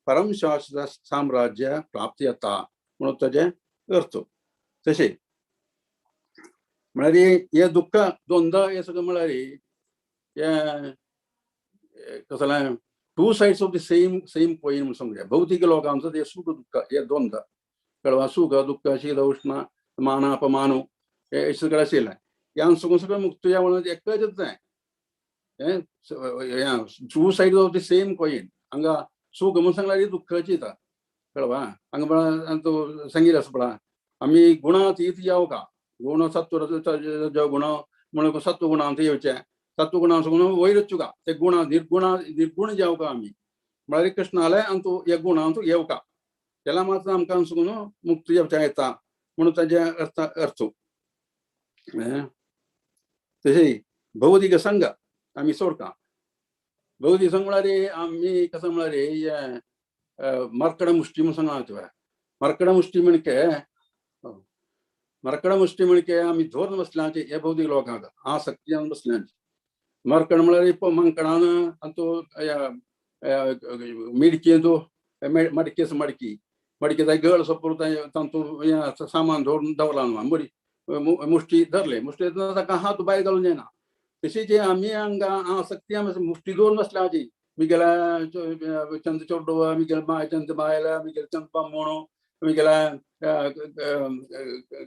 परम शाश्वत साम्राज्य प्राप्ती येता म्हणून ताजें अर्थ तशें म्हळ्यार हे दुःख द्वंद्व हे सगळें म्हळ्यार हे कसलें two sides of the same same coin म्हणून समजा भौतिक लोकांचो ते सुख दुःख हे द्वंद्व कळवा सुख दुःख शीत उष्ण मान अपमान हे सगळें आशिल्लें ह्यान सगळें सगळें मुक्त या म्हणून एकच तें हें two sides of the same coin हांगा सुख म्हणून सांगल्यार दुःखाची येता कळवा हांगा पळय तो सांगिल्लें आसा पळय आमी गुणातीत यावका गुण सत्व गुण म्हणून सत्व गुणांत येवचें सत्व गुणां सगळं वयर वचुका ते गुणा निर्गुणा निर्गुण जावका आमी म्हळ्यार कृष्णाले आमचो हे गुणांत येवका तेला मात्र आमकां सगळं मुक्त जावचें येता म्हणून ताजें अर्थ अर्थ तशें भौतिक संघ आमी सोडका भौतिक संघ म्हळ्यार आमी कसं म्हळ्यार हे मर्कड मुष्टी म्हणून सांगला तुवें मर्कड मुष्टी म्हणके मर्कड मुष्टी म्हणके आमी धोरण बसल्यांचे हे भौतिक लोकांक आसक्ती जावन बसल्यांचे मर्कड म्हळ्यार मंकडान आनी मिडकेंत मडकेस मडकी मडकी गळ सोपूर तांतू सामान दवरून दवरलां न्हू मुष्टी धरले मुष्टी ताका हात भायर घालून जायना तशी जे आमी हांगा आसक्ती आमी मुष्टी दवरून बसल्याची मिगेल्या चंद चोडो मिगेल बाय चंद बायल मिगेल चंद बामणो मिगेल्या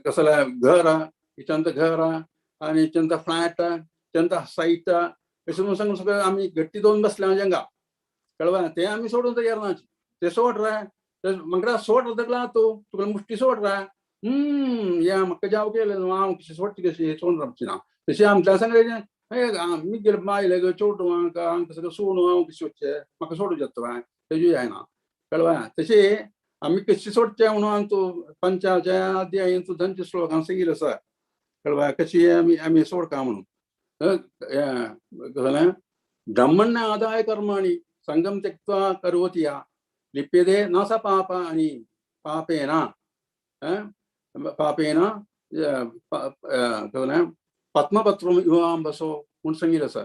कसलें घर चंद घर आनी चंद फ्लॅट चंद सायट अशें म्हणून सांगून सगळें आमी गट्टी दवरून बसल्या हांगा कळवा तें आमी सोडून तयार ना ते सोड रे म्हाका सोड दगला तूं तुका मुष्टी सोड रा या म्हाका जाव केलें न्हू हांव कशी सोडची कशी सोड रावची ना. तशें आमच्या सांगलें मी गेले मायले गो चोडू हांकां सगळें सोडू हांव कशी वचचें म्हाका सोडू जाता तेजू जायना कळवा. तशें आमी कशी सोडचें म्हणून हांव तूं पंचाच्या अध्यायेन तूं धनचे श्लोकान सांगिल्लें आसा कळवा कशी आमी आमी सोडका म्हणून. कसलें ब्रह्मण्य आदाय कर्माणि संगम त्यक्त्वा करोति या लिप्यते न स पापानि पापेन पापेन कसलें पद्मपत्रम इवांबसो म्हूण सांगिल्लें आसा.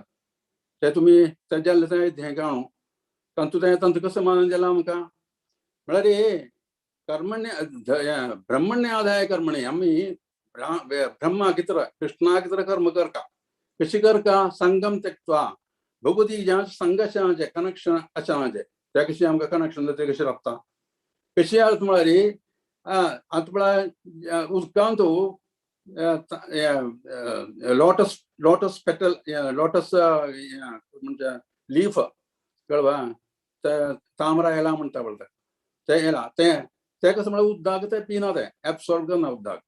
तें तुमी तें जाल्लें तें हें काणू तांतूं तें तांतूं कसो मानून जालां आमकां म्हळ्यार कर्मण्य ब्रह्मण्य आदाय कर्मणि आमी ब्रह्मा कित्र कृष्णा कित्र कर्म करका कशी करका संगम त्यक्त्वा भगवती ज्या संघर्षाचें कनेक्शन अशाचें त्या कशी आमकां कनेक्शन जाता तें कशें रावता कशी अर्थ म्हळ्यार आतां म्हळ्यार उदकांत लोटस लोटस पेटल लोटस म्हणजे लीफ कळवा तामरा येला म्हणटा पळय तें येला तें तें कसं म्हळ्यार उदक तें पिना तें एब्सॉर्ब करना उदक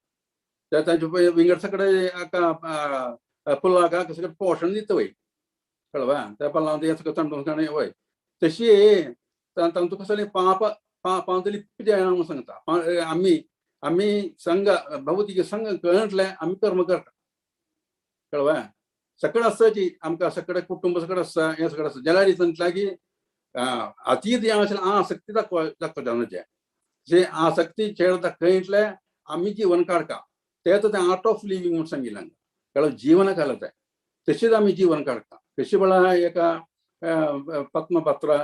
तें तांचे विंगड सगळे पुलाक सगळें पोशण दिता वय कळवा त्या पल्लां तें सगळें तणटण वय. तशी तांतूं कसलें पाप पापांत लिप्प जायना म्हणून सांगता. आमी आमी संघ भौतिक संघ कळटलें आमी कर्म करता कळवा. सगळें आसताची आमकां सगळें कुटुंब सगळें आसता हें सगळें आसता जाल्यार तांतल्या की अतीत हें आशिल्लें आसक्ती दाखोवचें जे आसक्ती छेड दाखयतले आमी जीवन काडटा तें तें आर्ट ऑफ लिवींग म्हूण सांगिल्लें कळ्ळें जीवन घाला तें तशेंच आमी जीवन काडटा कशें म्हळ्यार एका पद्मपत्र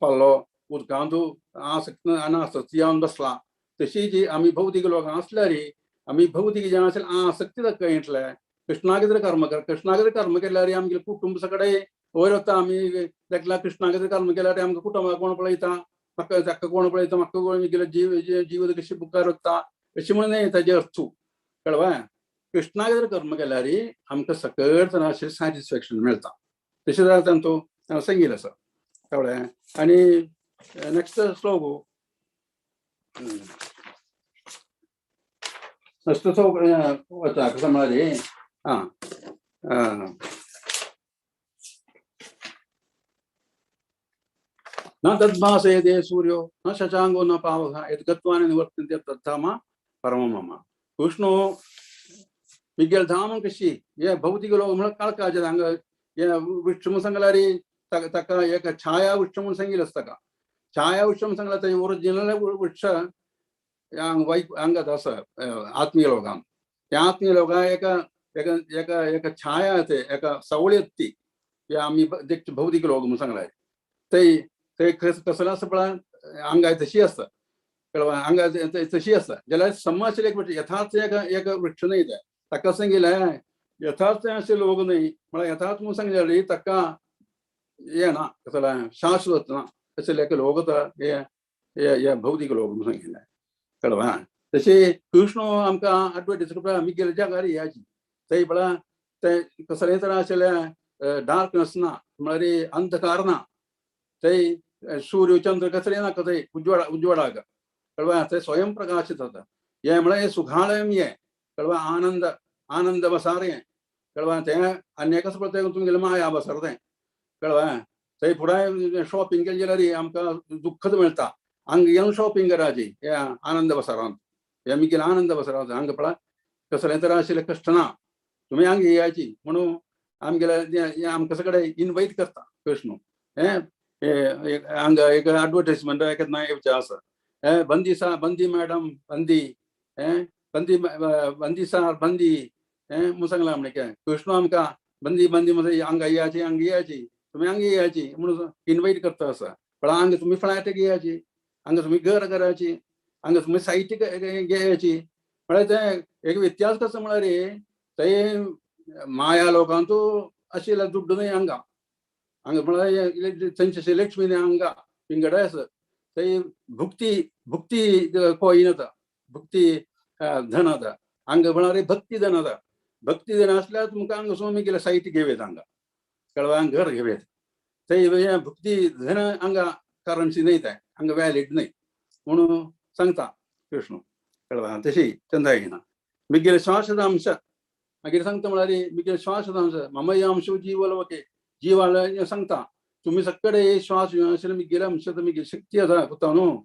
पल्लो उदकांत आसक्त अनासक्ती जावन बसला तशी जी आमी भौतीक लोकां आसल्यार आमी भौतीक जें आशिल्लें आसक्ती दाखयतले कृष्णाक जर कर्म कर कृष्णाक जर कर्म केल्यार आमगेलें कुटुंब सगळें वयर वता. आमी देखला कृष्णाक जर कर्म केल्यार आमकां कुटुंबाक कोण पळयता म्हाका ताका कोण पळयता म्हाका कोण गेले जीव जीव कशी मुखार वता अशें म्हणून न्हय ताजें अर्थू कळवा. कृष्णाक जर कर्म केल्यार आमकां सकळ अशें सॅटिस्फॅक्शन मेळटा तशें जाल्यार तांतूं सांगिल्लें आसा कळ्ळें. आनी नेक्स्ट श्लोक नेक्स्ट श्लोक वता कसो म्हळ्यार आं न तद्भासयते सूर्यो न शशाङ्को न पावकः यद् गत्वा न निवर्तन्ते तद्धाम परमं मम. विष्णु मिगेल धाम कशी हे भौतिक लोक म्हळ्यार काळखाचें हांगा हे विष्णु म्हूण सांगल्यार ताका एक छाया वृक्ष म्हूण सांगिल्लें आसता ताका छाया वृक्ष म्हूण सांगल्यार तें ओरिजिनल वृक्ष हांगा आसा आत्मीय लोकांक त्या आत्मीय लोकांक एका एका एका एका छाया ते एका सावळी ती हे आमी देखचे भौतिक लोक म्हूण सांगल्यार ते ते कसलें आसा पळय आंगाय तशी आसता कळवा हांगा तशी आसता जाल्यार सम आशिल्लें एक यथार्थ एक एक वृक्ष न्हय तें ताका सांगिल्लें यथार्थ अशें लोक न्हय म्हळ्यार यथार्थ म्हणून सांगल्यार ताका हें ना कसलें शाश्वत ना अशें एक लोक हे हे भौतीक लोक म्हणून सांगिल्लें कळवा. तशें कृष्ण आमकां एडवर्टीज करता आमी गेले जाग्यार याची थंय म्हळ्यार तें कसलें तर आशिल्लें डार्कनस ना म्हळ्यार अंधकार ना थंय सूर्य चंद्र कसलें नाका थंय उजवाड उजवाडाक कळवा थंय स्वयं प्रकाशित जाता हें म्हळ्यार हें सुखालयम हें कळवा आनंद आनंद बसार हें कळवा तें आनी कसो पळय तुमगेलें माया बसार तें कळवा थंय फुडें शॉपिंग केलें जाल्यार आमकां दुख्खच मेळटा हांगा येवन शॉपिंग करायची हे आनंद बसारांत हे आमी गेले आनंद बसारांत हांगा पळय कसलें तर आशिल्लें कश्ट ना तुमी हांगा येयाची म्हणून आमगेले आमकां सगळें इनवायट करता कृष्ण हें हांगा एक एडवर्टायजमेंट केन्ना येवचें आसा हें बंदी सा बंदी मॅडम बंदी हें बंदी बंदी सार बंदी हें म्हूण सांगलां म्हणलें कृष्ण आमकां बंदी बंदी म्हणजे हांगा येयाची हांगा येयाची तुमी हांगा येयाची म्हणून इनवायट करता आसा पण हांगा तुमी फ्लॅट घेयाची हांगा तुमी घर करायची हांगा तुमी सायट घेयाची म्हळ्यार तें एक व्यत्यास कसो म्हळ्यार थंय माया लोकांचो आशिल्लें दुड्ड न्हय हांगा हांगा म्हळ्यार थंयचे लक्ष्मी न्हय हांगा पिंगड आसा थंय भुक्ती भुक्ती कॉइन येता भुक्ती धन येता हांगा म्हळ्यार भक्ती धन येता भक्ती धन आसल्यार तुमकां हांगा वचून गेल्यार सायट घेवं हांगा कळवा घर घेवं थंय भक्ती धन हांगा करन्सी न्हय तें हांगा व्हॅलिड न्हय म्हणून सांगता कृष्ण. कळ्ळें? तशी चंदा घेना मिगेले श्वासद अंश मागीर सांगता म्हळ्यार मिगेले श्वासद अंश ममय अंशो जीवलवके जीवाला सांगता तुम्ही सगळे श्वास आशिल्ले मिगेले अंश मिगेली शक्ती आसा पुता न्हू.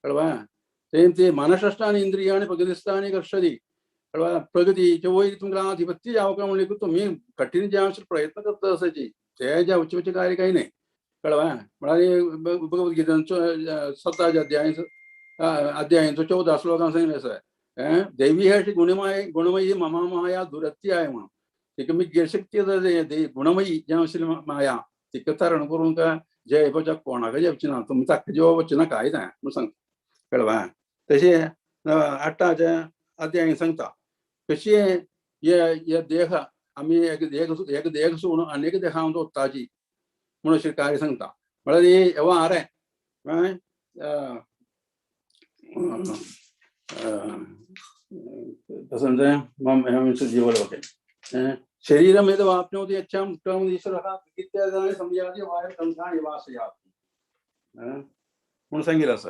कळ्ळें? तें ते मानसष्टानि इंद्रियाणि प्रगतिस्थानि कर्षति. कळ्ळें? प्रगतीचे वयर तुमकां आधिपत्य जावं म्हणलें तुमी कठीण जे आशिल्ले प्रयत्न करता आसाची ते जे उच्च उच्च कार्य काही न्हय. कळ्ळें? म्हळ्यार भगवद्गीतेचो 17 अध्याय अध्यायांचो 14 श्लोकान सांगिल्लें आसा देवी अशी गुणमय गुणमयी मम माया दुरत्याय म्हणून तिका मिगेली शक्ती आसा गुणमयी जें आशिल्ली माया तिका तरण करूंक जे पळय कोणाक जेवची ना तुमी ताका जेवप वचची ना कांय ना म्हणून सांगता. कळ्ळें? तशें 8 अध्याय सांगता कशी हे देह आमी एक देह एक देह सोडून अनेक देहांत वताची म्हणून अशें कार्य सांगता. म्हळ्यार व्यवहार तसं जीवलोके शरीरम यद् वाप्नोति यच्छां ईश्वरः इत्यादि संयाति वायुर्गन्धानि वासयाति म्हणून सांगितलं आसा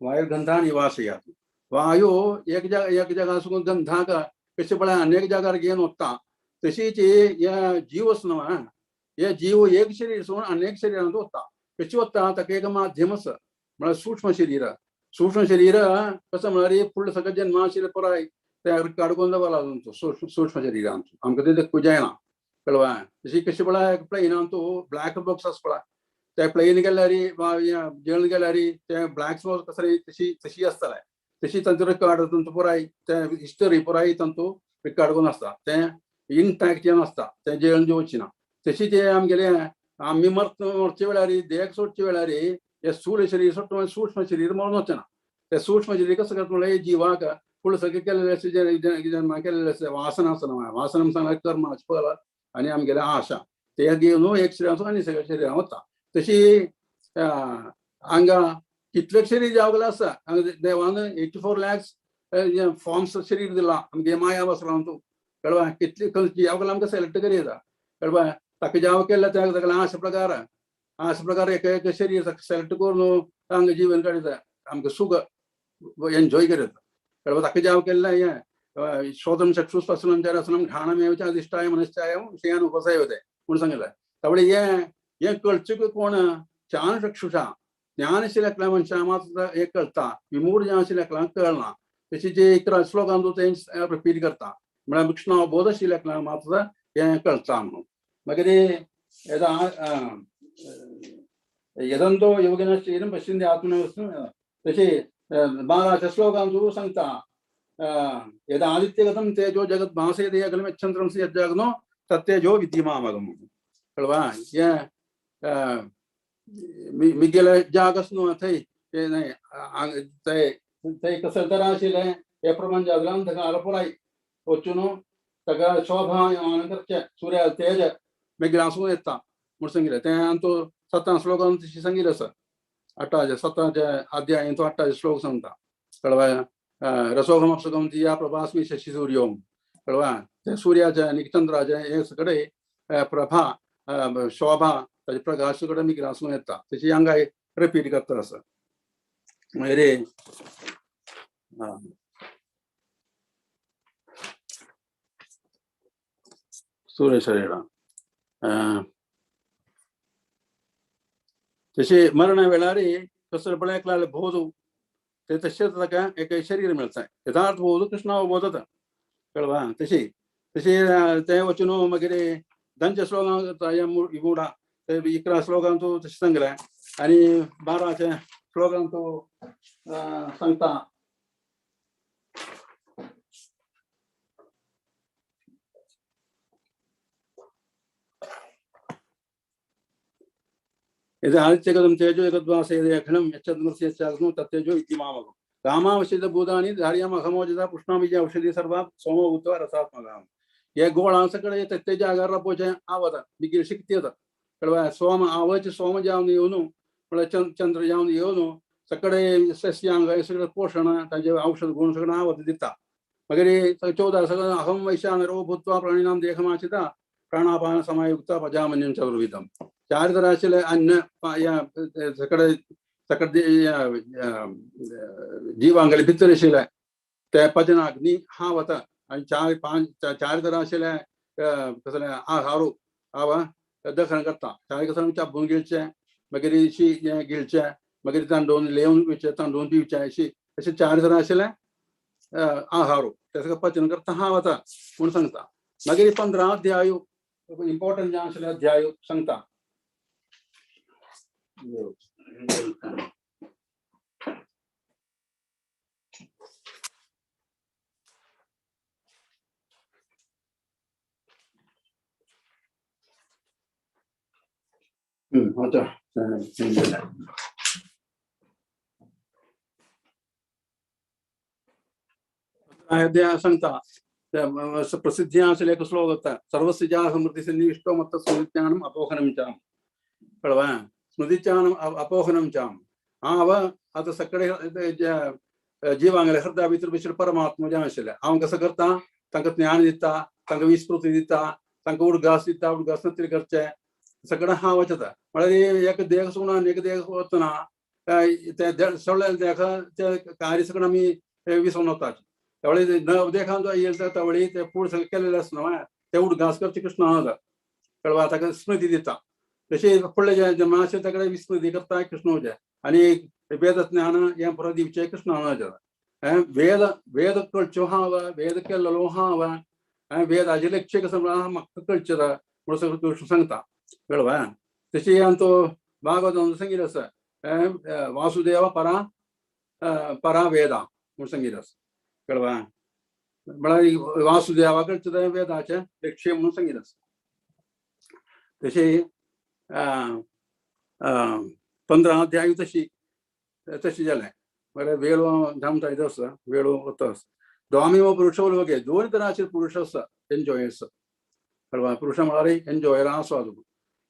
वायुर्गन्धानि वासयाति. वायु एक जागा एक जागा आसून गंधाक कशें पळय अनेक जागार घेवन वता तशीच हे जीव आसा न्हू हे जीव एक शरीर सोडून अनेक शरीरांत वता. कशें वता ताका एक माध्यम आसा म्हळ्यार सूक्ष्म शरीर. सूक्ष्म शरीर कसं म्हळ्यार फुडलें सगळें जन्मा आशिल्लें पुराय तें रिकॉर्ड करून दवरला तुमचो सूक्ष्म शरीरांत आमकां तें देखूंक जायना. कळ्ळें? तशी कशें पळय प्लेनांत ब्लॅक बॉक्स आसा पळय ते प्लेन गेल्यार जेवण गेल्यार ते ब्लॅक बॉक्स कसं तशी तशी आसतलें तशी तांचो रिकॉर्ड तांचो पुराय ते हिस्टरी पुराय तांचो रिकॉर्ड करून आसता तें इंटॅक्ट जें आसता तें जेवण जेवचें ना. तशी ते आमगेले आमी मरचे वेळार देह सोडचे वेळार हे स्थूल शरीर सोडटा सूक्ष्म शरीर मरून वचना. ते सूक्ष्म शरीर कसं करता म्हणल्यार जिवाक फुडें सगळें केल्लें आसा जन्मा केल्लें आसा वासना आसा वासना सांगल्यार कर्माचें फळ आनी आमगेलें आशा ते घेवन एक शरीरांचो आनी सगळ्या शरीरां वता. तशी हांगा कितले शरीर जावगले आसा हांगा देवान 84 लॅक्स फॉर्म्स शरीर दिलां आमगे माया बसला तूं. कळ्ळें? कितले खंयची जावगले आमकां सिलेक्ट करी येता. कळ्ळें? ताका जाव केल्लें त्या सगळें अशा प्रकार अशा प्रकार एक एक शरीर सिलेक्ट करून हांगा जीवन काडटा आमकां सुख एन्जॉय करता. कळ्ळें? ताका जाव केल्लें हें श्रोतम चक्षुस्पर्शनं च रसनं घ्राणमेव च अधिष्ठाय मनश्चाय विषयान् उपसेवते म्हणून सांगितलें. त्यामुळे हें हें कळचें कोण चान चक्षुषा ज्ञानशील एकल्या मनशां मात हें कळटा विमूढ जें आशिल्लें एकल्यांक कळना. तशी जे 11 श्लोकान तो तें रिपीट करता म्हळ्यार कृष्ण अवबोधशील एकल्यांक मात हें कळटा म्हणून. मागीर यदा यदंतो योगिनः शरीरं पश्यन्ति आत्मनः तशी 12 श्लोकान तो सांगता यदा आदित्यगतं तेजो जगत् भासयते अखिलं यच्चन्द्रं यज्जाग्नो तत्तेजो विद्यमामगम. कळ्ळें? हें मिगेले जागस न्हू थंय ते न्हय थंय कसलें तर आशिल्लें हे प्रमाण जागलान ताका पुराय वचून ताका शोभायमान करचें सूर्या तेज मागीर आसूं येता म्हूण सांगिल्लें. तें तो 7 श्लोकान तशें सांगिल्लें आसा 8 7 अध्यायेन तो 8 श्लोक सांगता. कळ्ळें? रसोहमप्सुखं धिया प्रभास्मि शशि सूर्योम. कळ्ळें? ते सूर्याचें आनी चंद्राचें हें सगळें प्रभा शोभा ताजे प्रकाश सगळें मागीर आसूं येता. तशी हांगा रिपीट करता आसा. मागीर सूर्य शरीरां तशें मरणा वेळार कसो पळय एकल्याले बोध ते तशेंच ताका एक शरीर मेळटा यथार्थ बोध कृष्ण अवबोधता. कळ्ळें? तशी तशें तें वचून मागीर 10 श्लोकां मुडा ते 11 श्लोकान तो तशें सांगलें आनी 12 श्लोकान तो सांगता यदा आदित्यगतं तेजो जगद्वासयते अखिलं यच्चन्द्रस्य यच्चाग्नौ तत्तेजो इति मामकं कामावशित भूतानि धार्यामहमोजता पुष्णामीज औषधी सर्वा सोमो भूत्वा रसात्मकाम्. हे गोळां सगळे ते जागार राबोवचें आवता मिगेली शक्ती येता. कळ्ळें? सोम आवच सोम जावन येवन म्हळ्यार चंद्र जावन येवन सगळे सस्यांग सगळें पोशण तांचे औषध गुण सगळें आवत दिता. मागीर 14 सगळें अहं वैश्वानरो भूत्वा प्राणिनां देहमाश्रिता प्राणापान समायुक्ता प्रजामन्यं चतुर्विधम. 4 तरा आशिल्ले अन्न सगळे ताका जिवांगले भितर आशिल्लें ते पचन अग्नी हा वता आनी चार पांच चार तरा आशिल्ले कसलें आहारू हांव दखन करता. चार कसलें चाबून गिळचें, मागीर शी हें गिळचें, मागीर तांदूळ लेवन पिवचें, तांदूळ पिवचें, अशी अशें चार तरा आशिल्लें आहारू ते सगळें पचन करता हा वता म्हूण सांगता. मागीर 15 अध्याय इम्पॉर्टंट जे आशिल्ले अध्याय सांगता. अच्छा. अध्याय सांगता प्रसिद्धी आशिल्ले एक श्लोक जाता. सर्वस्य समृद्धी सन्निविष्टो मत्त स्मृतिज्ञानम अपोहनम च. कळवा स्मृतिज्ञानम अपोहनम च हांव आतां सगळे जिवांगले हृदया भितर भितर परमात्मा जे आशिल्ले हांव कसो करता, तांकां ज्ञान दिता, तांकां विस्मृती दिता, तांकां उडगास दिता, उडगास तरी करचें सगळें हांव वचता. म्हळ्यार एक देह सोडून एक देह वतना ते सगळे देह ते कार्य सगळें आमी विसरून वतात. त्यावेळी न देखान जो येयला त्यावेळी ते फूड सगळें केलेलें आसना ते उडगास करचे कृष्ण आसा. कळवा ताका स्मृती दिता. तशें फुडले जे जन्मा आशिल्ले ताका विस्मृती करता कृष्ण आनी वेद ज्ञान हें पुरो दिवचें कृष्ण आसा. वेद वेद कळच्यो हांव, वेद केल्लो हांव, वेदाचें लक्ष्य कसो म्हाका कळचें म्हणून सगळें कृष्ण सांगता. कळवा तशें आमचो भागवत सांगिल्लें आसा वासुदेव परा परा वेदा म्हूण सांगिल्लें आसा. कळवा म्हळ्यार वासुदेवा कडचें तें वेदाचें लक्ष्य म्हणून सांगिल्लें आसा. तशें 15 अध्याय तशी तशें जालें. म्हळ्यार वेळो जामता येता आसा, वेळो वता आसा. द्वामिव पुरुषो लोके, दोन तरांचे पुरुष आसा एन्जॉयर्स. कळवा पुरुष म्हळ्यार एन्जॉयर आस्वादक.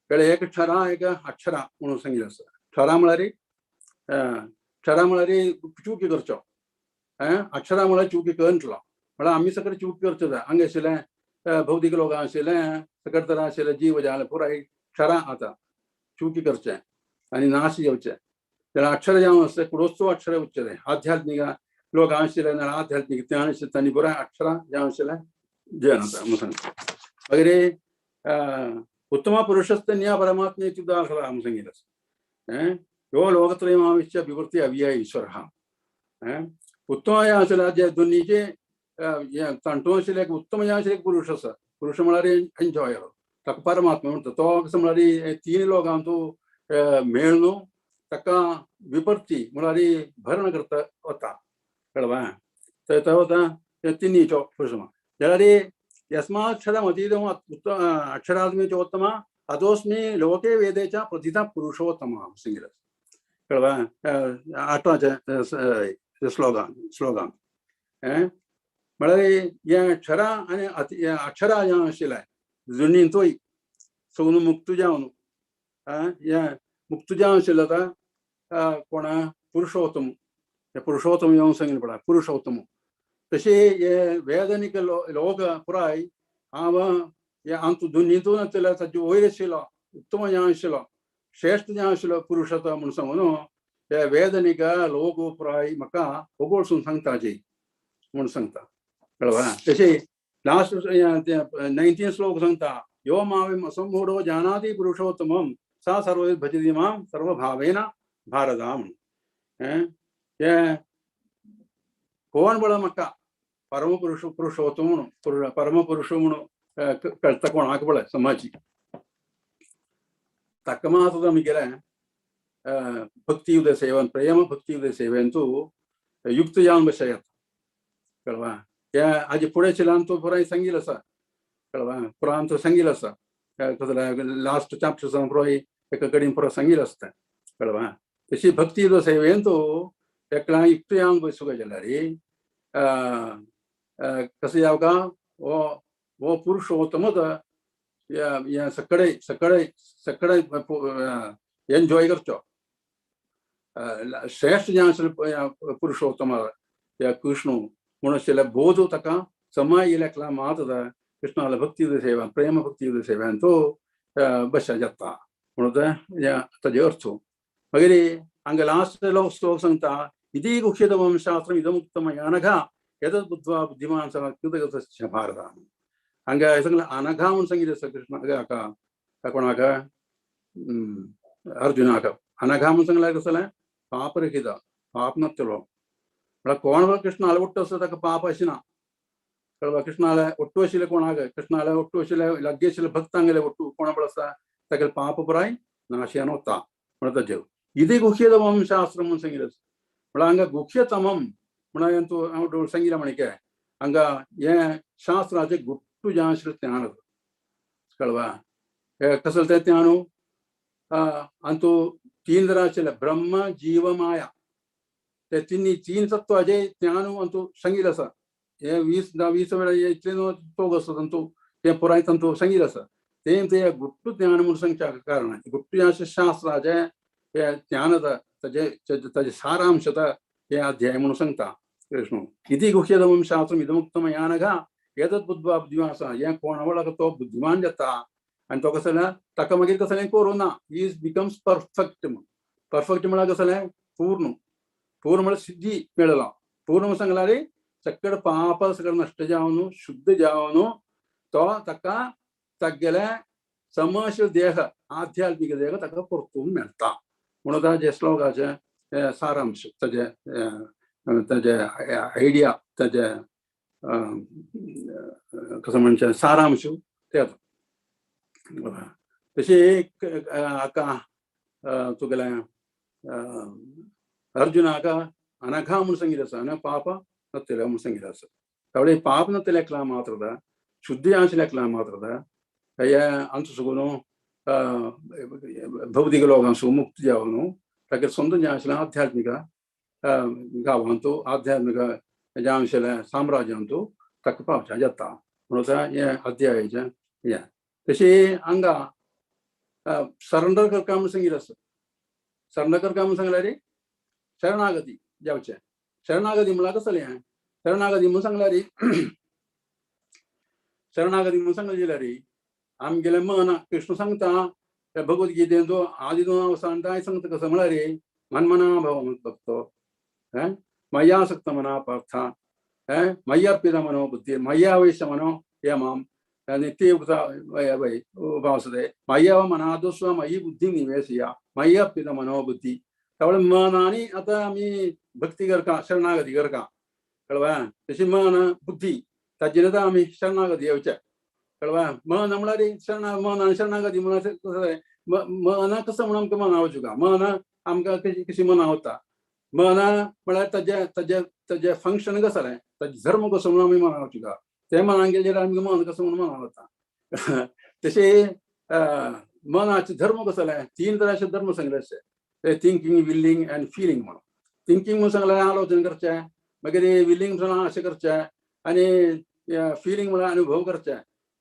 कळ्ळें एक क्षरा एक अक्षरा म्हणून सांगिल्लें आसा. क्षरा म्हळ्यार क्षरा म्हळ्यार चुकी करचो, अक्षरा म्हळ्यार चुकी करतलो. म्हळ्यार आमी सगळें चूक करचो जाय. हांगा आशिल्लें भौतीक लोक आशिल्लें सगळे तरा आशिल्लें जीव जालें पुराय क्षरा आतां चुकी करचें आनी नाश येवचें. जाल्यार अक्षर जावन आसता कुडोत्सव अक्षर उच्चते. आध्यात्मीक लोक आशिल्ले नाल्यार आध्यात्मीक ज्ञान आशिल्लें तांणी पुराय अक्षरां जावन आशिल्लें जैन आसा म्हूण सांगता. मागीर उत्तम पुरुषस्तन्या परमात्मेति उदाहरणं म्हूण सांगिल्लें आसा. यो लोकत्रयमाविश्य विवृत्ति अव्यय ईश्वरः. उत्तम हें आशिल्लें जे दोनीचे तांटू आशिल्लें एक उत्तम हें आशिल्लें एक पुरुष आसा. पुरुष म्हळ्यार एन्जॉयर, ताका परमात्मा म्हणटा. तो कसो म्हळ्यार तीन लोकांक मेळ न्हू ताका विपत्ती म्हळ्यार भरण करता वता. कळवा तो वता तिनीचो पुरुष. जाल्यार यस्माक्षरम अतीतम अक्षरात्मे चोत्तम अतोस्मी लोके वेदे च प्रथितः पुरुषोत्तम सांगिल्लें. कळवा आठवाचें स्लोगान स्लोगान म्हळ्यार हें क्षरा आनी अक्षरा जें आशिल्लें जुनींतूय सगळो मुक्त जावन हें मुक्त जावन आशिल्लें आतां कोणा पुरुषोत्तम, हे पुरुषोत्तम येवन सांगिल्लें पळय पुरुषोत्तम. तशें हे वेदनीक लोक पुराय हांव हे आमचो दोनींतूय नासलें ताचे वयर आशिल्लो उत्तम जें आशिल्लो श्रेश्ठ जें आशिल्लो पुरुषोत्तम म्हूण सांगून हे वेदनीक लोक पुराय म्हाका वगोळसून सांगता जी म्हूण सांगता. कळवा तशें लास्ट 19 श्लोक सांगता यो माविम असंभूढो जानाति पुरुषोत्तमं सा सर्व भजति मां सर्वभावेन भारता म्हूण. हें कोण बळ म्हाका परमपुरुष पुरुषोत्तम म्हणून परमपुरुष म्हणून कळटा कोणाक पळय समाजी ताका मात आमी गेलें भक्तियुत सेवन प्रेम भक्तियुत सेवेन तूं युक्त जावन बसयात. कळवा हे हाजे फुडें शिलान तो पुराय सांगिल्लें आसा. कळवा पुराय तो सांगिल्लें आसा लास्ट चॅप्टर पुराय एका कडेन पुराय सांगिल्लें आसता. कळवा तशी भक्तियुत सेवेन तूं एकला युक्त जावन बसूंक जाल्यार कसं जावं का हो हो पुरुषोत्तमच ह्या सगळे सगळे सगळे एन्जॉय करचो. श्रेश्ठ जें आशिल्लें पुरुषोत्तम ह्या कृष्ण म्हणून आशिल्लें बोध ताका समाय येयल्या मात कृष्णाला भक्ती सेवा प्रेम भक्ती सेवेन तो बशा जाता म्हणून तें ताजे अर्थ. मागीर हांगा लास्ट श्लोक सांगता, इति गुह्यतमं शास्त्रम् इदमुक्तम अनघा एतद् बुद्ध्वा बुद्धिमान् सः कृतकृतश्च भारत. हांगा सांगलें अनघा म्हणून सांगितलें आसा कृष्णाक, कोणाक, अर्जुनाक. अनघा म्हणून सांगल्यार कसलें पापरहित, पाप नासतलो. म्हळ्यार कोण कृष्णाले ಒಟ್ಟು आसता ताका पाप आशिना. कळवा कृष्णाले ಒಟ್ಟು आशिल्ले कोणाक, कृष्णाले ಒಟ್ಟು आशिल्ले लागीं आशिल्ले भक्तांगेले ಒಟ್ಟು कोणा बळ आसता ताका पाप पुराय नाशयान वता म्हणून ताजेर इति गुह्यतमं शास्त्रम म्हणून सांगितलें. म्हळ्यार हांगा गुह्यतमम म्हणून तूं हांव सांगितलें म्हणके हांगा हें शास्त्राचें गुट्टू जें आशिल्लें ज्ञान कळवा. कसलें तें ज्ञान? आनी तीन तरा आशिल्लें, ब्रह्म जीव माया, ते तिन्ही तीन तत्वाचे ज्ञान अंतू सांगितलें आसा. हे 20 20 वेळा इतले तोग आसा तांतू तें पुराय तांतू सांगितलें आसा. तें ते गुट्टू ज्ञान म्हणून सांगच्या कारण गुट्टू जें आसा शास्त्राचें हें ज्ञान आसा ताजे ताजे सारांश आतां हे अध्याय म्हणून सांगता कृष्ण. इति गुह्यतमं शास्त्रम् इदमुक्तम यानघा एतद् बुद्ध्वा बुद्धिमान आसा. हें कोणा वळख तो बुद्धिमान जाता आनी तो कसलें ताका मागीर कसलें करूं ना, he is becomes perfect. म्हणून परफेक्ट म्हळ्यार कसलें पूर्ण, पूर्ण म्हळ्यार सिद्धी मेळला. पूर्ण म्हणून सांगला रे सगळें पाप सगळें नश्ट जावन शुद्ध जावन तो ताका तागेले समशील देह आध्यात्मिक देह ताका परतून मेळटा. म्हणून ताजे श्लोकाचे सारांश ताजे ताजे आयडिया ताजे कसं म्हणचें सारांश ते. तशी हाका तुगेलें अर्जुनाक अनघा म्हणून सांगितलें आसा, अन पाप नत्तले म्हणून सांगितलें आसा. त्यावेळी पाप नत्तले एकला मात्रदा शुद्धी आशिल्ले एकला मात्रदा हे अंतु सुगून भौतिक लोकांसू मुक्त जावन तागेर स्वंत जें आशिल्लें आध्यात्मिक गांवांतू आध्यात्मिक जें आशिल्लें साम्राज्यांतू ताका पावचें जाता. म्हणून हें अध्यायाचें हें. तशी हांगा सरेंडर करता म्हणून सांगितलें आसा. सरेंडर करता म्हणून सांगल्यार रे शरणागती जावचें. शरणागती म्हळ्यार कसलें हें? शरणागती म्हणून सांगल्यार रे शरणागती म्हणून सांगलें जाल्यार रे आमगेलें मन कृष्ण सांगता त्या भगवद्गीतेंत आदी दोन अवसान काय सांगता कसं म्हळ्यार रे मनमना भव भक्तो मय्यासक्त मना पार्थ मय्यर्पित मनो बुद्धी मय्यावेश मनो ये माम नित्ययुक्ता उपासते मय्यव मनादुस्व मयी बुद्धी निवेशया मय्यर्पित मनो बुद्धी. त्यामुळे मन आणि आता आमी भक्ती करता शरणागती करता कळवा. तशी मन बुद्धी ताजेर आतां आमी शरणागती येवचे कळवा. मन म्हळ्यार शरणा मन आनी शरणागती म्हळ्यार कसं मन कसं म्हणून आमकां मना वचूंक मन आमकां कशी कशी मना वता. मना म्हळ्यार ताजे ताजे ताजे फंक्शन कसं जालें ताजे धर्म कसो म्हणून आमी मना वचूंक ते मनान गेल्यार आमकां मन कसं म्हणून मना वता. तशें मनाचे धर्म कसो जालें तीन तराचे धर्म सांगले अशे ते थिंकींग विलिंग अँड फिलिंग म्हणून. थिंकींग म्हणून सांगलें आलोचन करचें, मागीर विलिंग म्हणून अशें करचें आनी फिलिंग म्हळ्यार अनुभव करचें.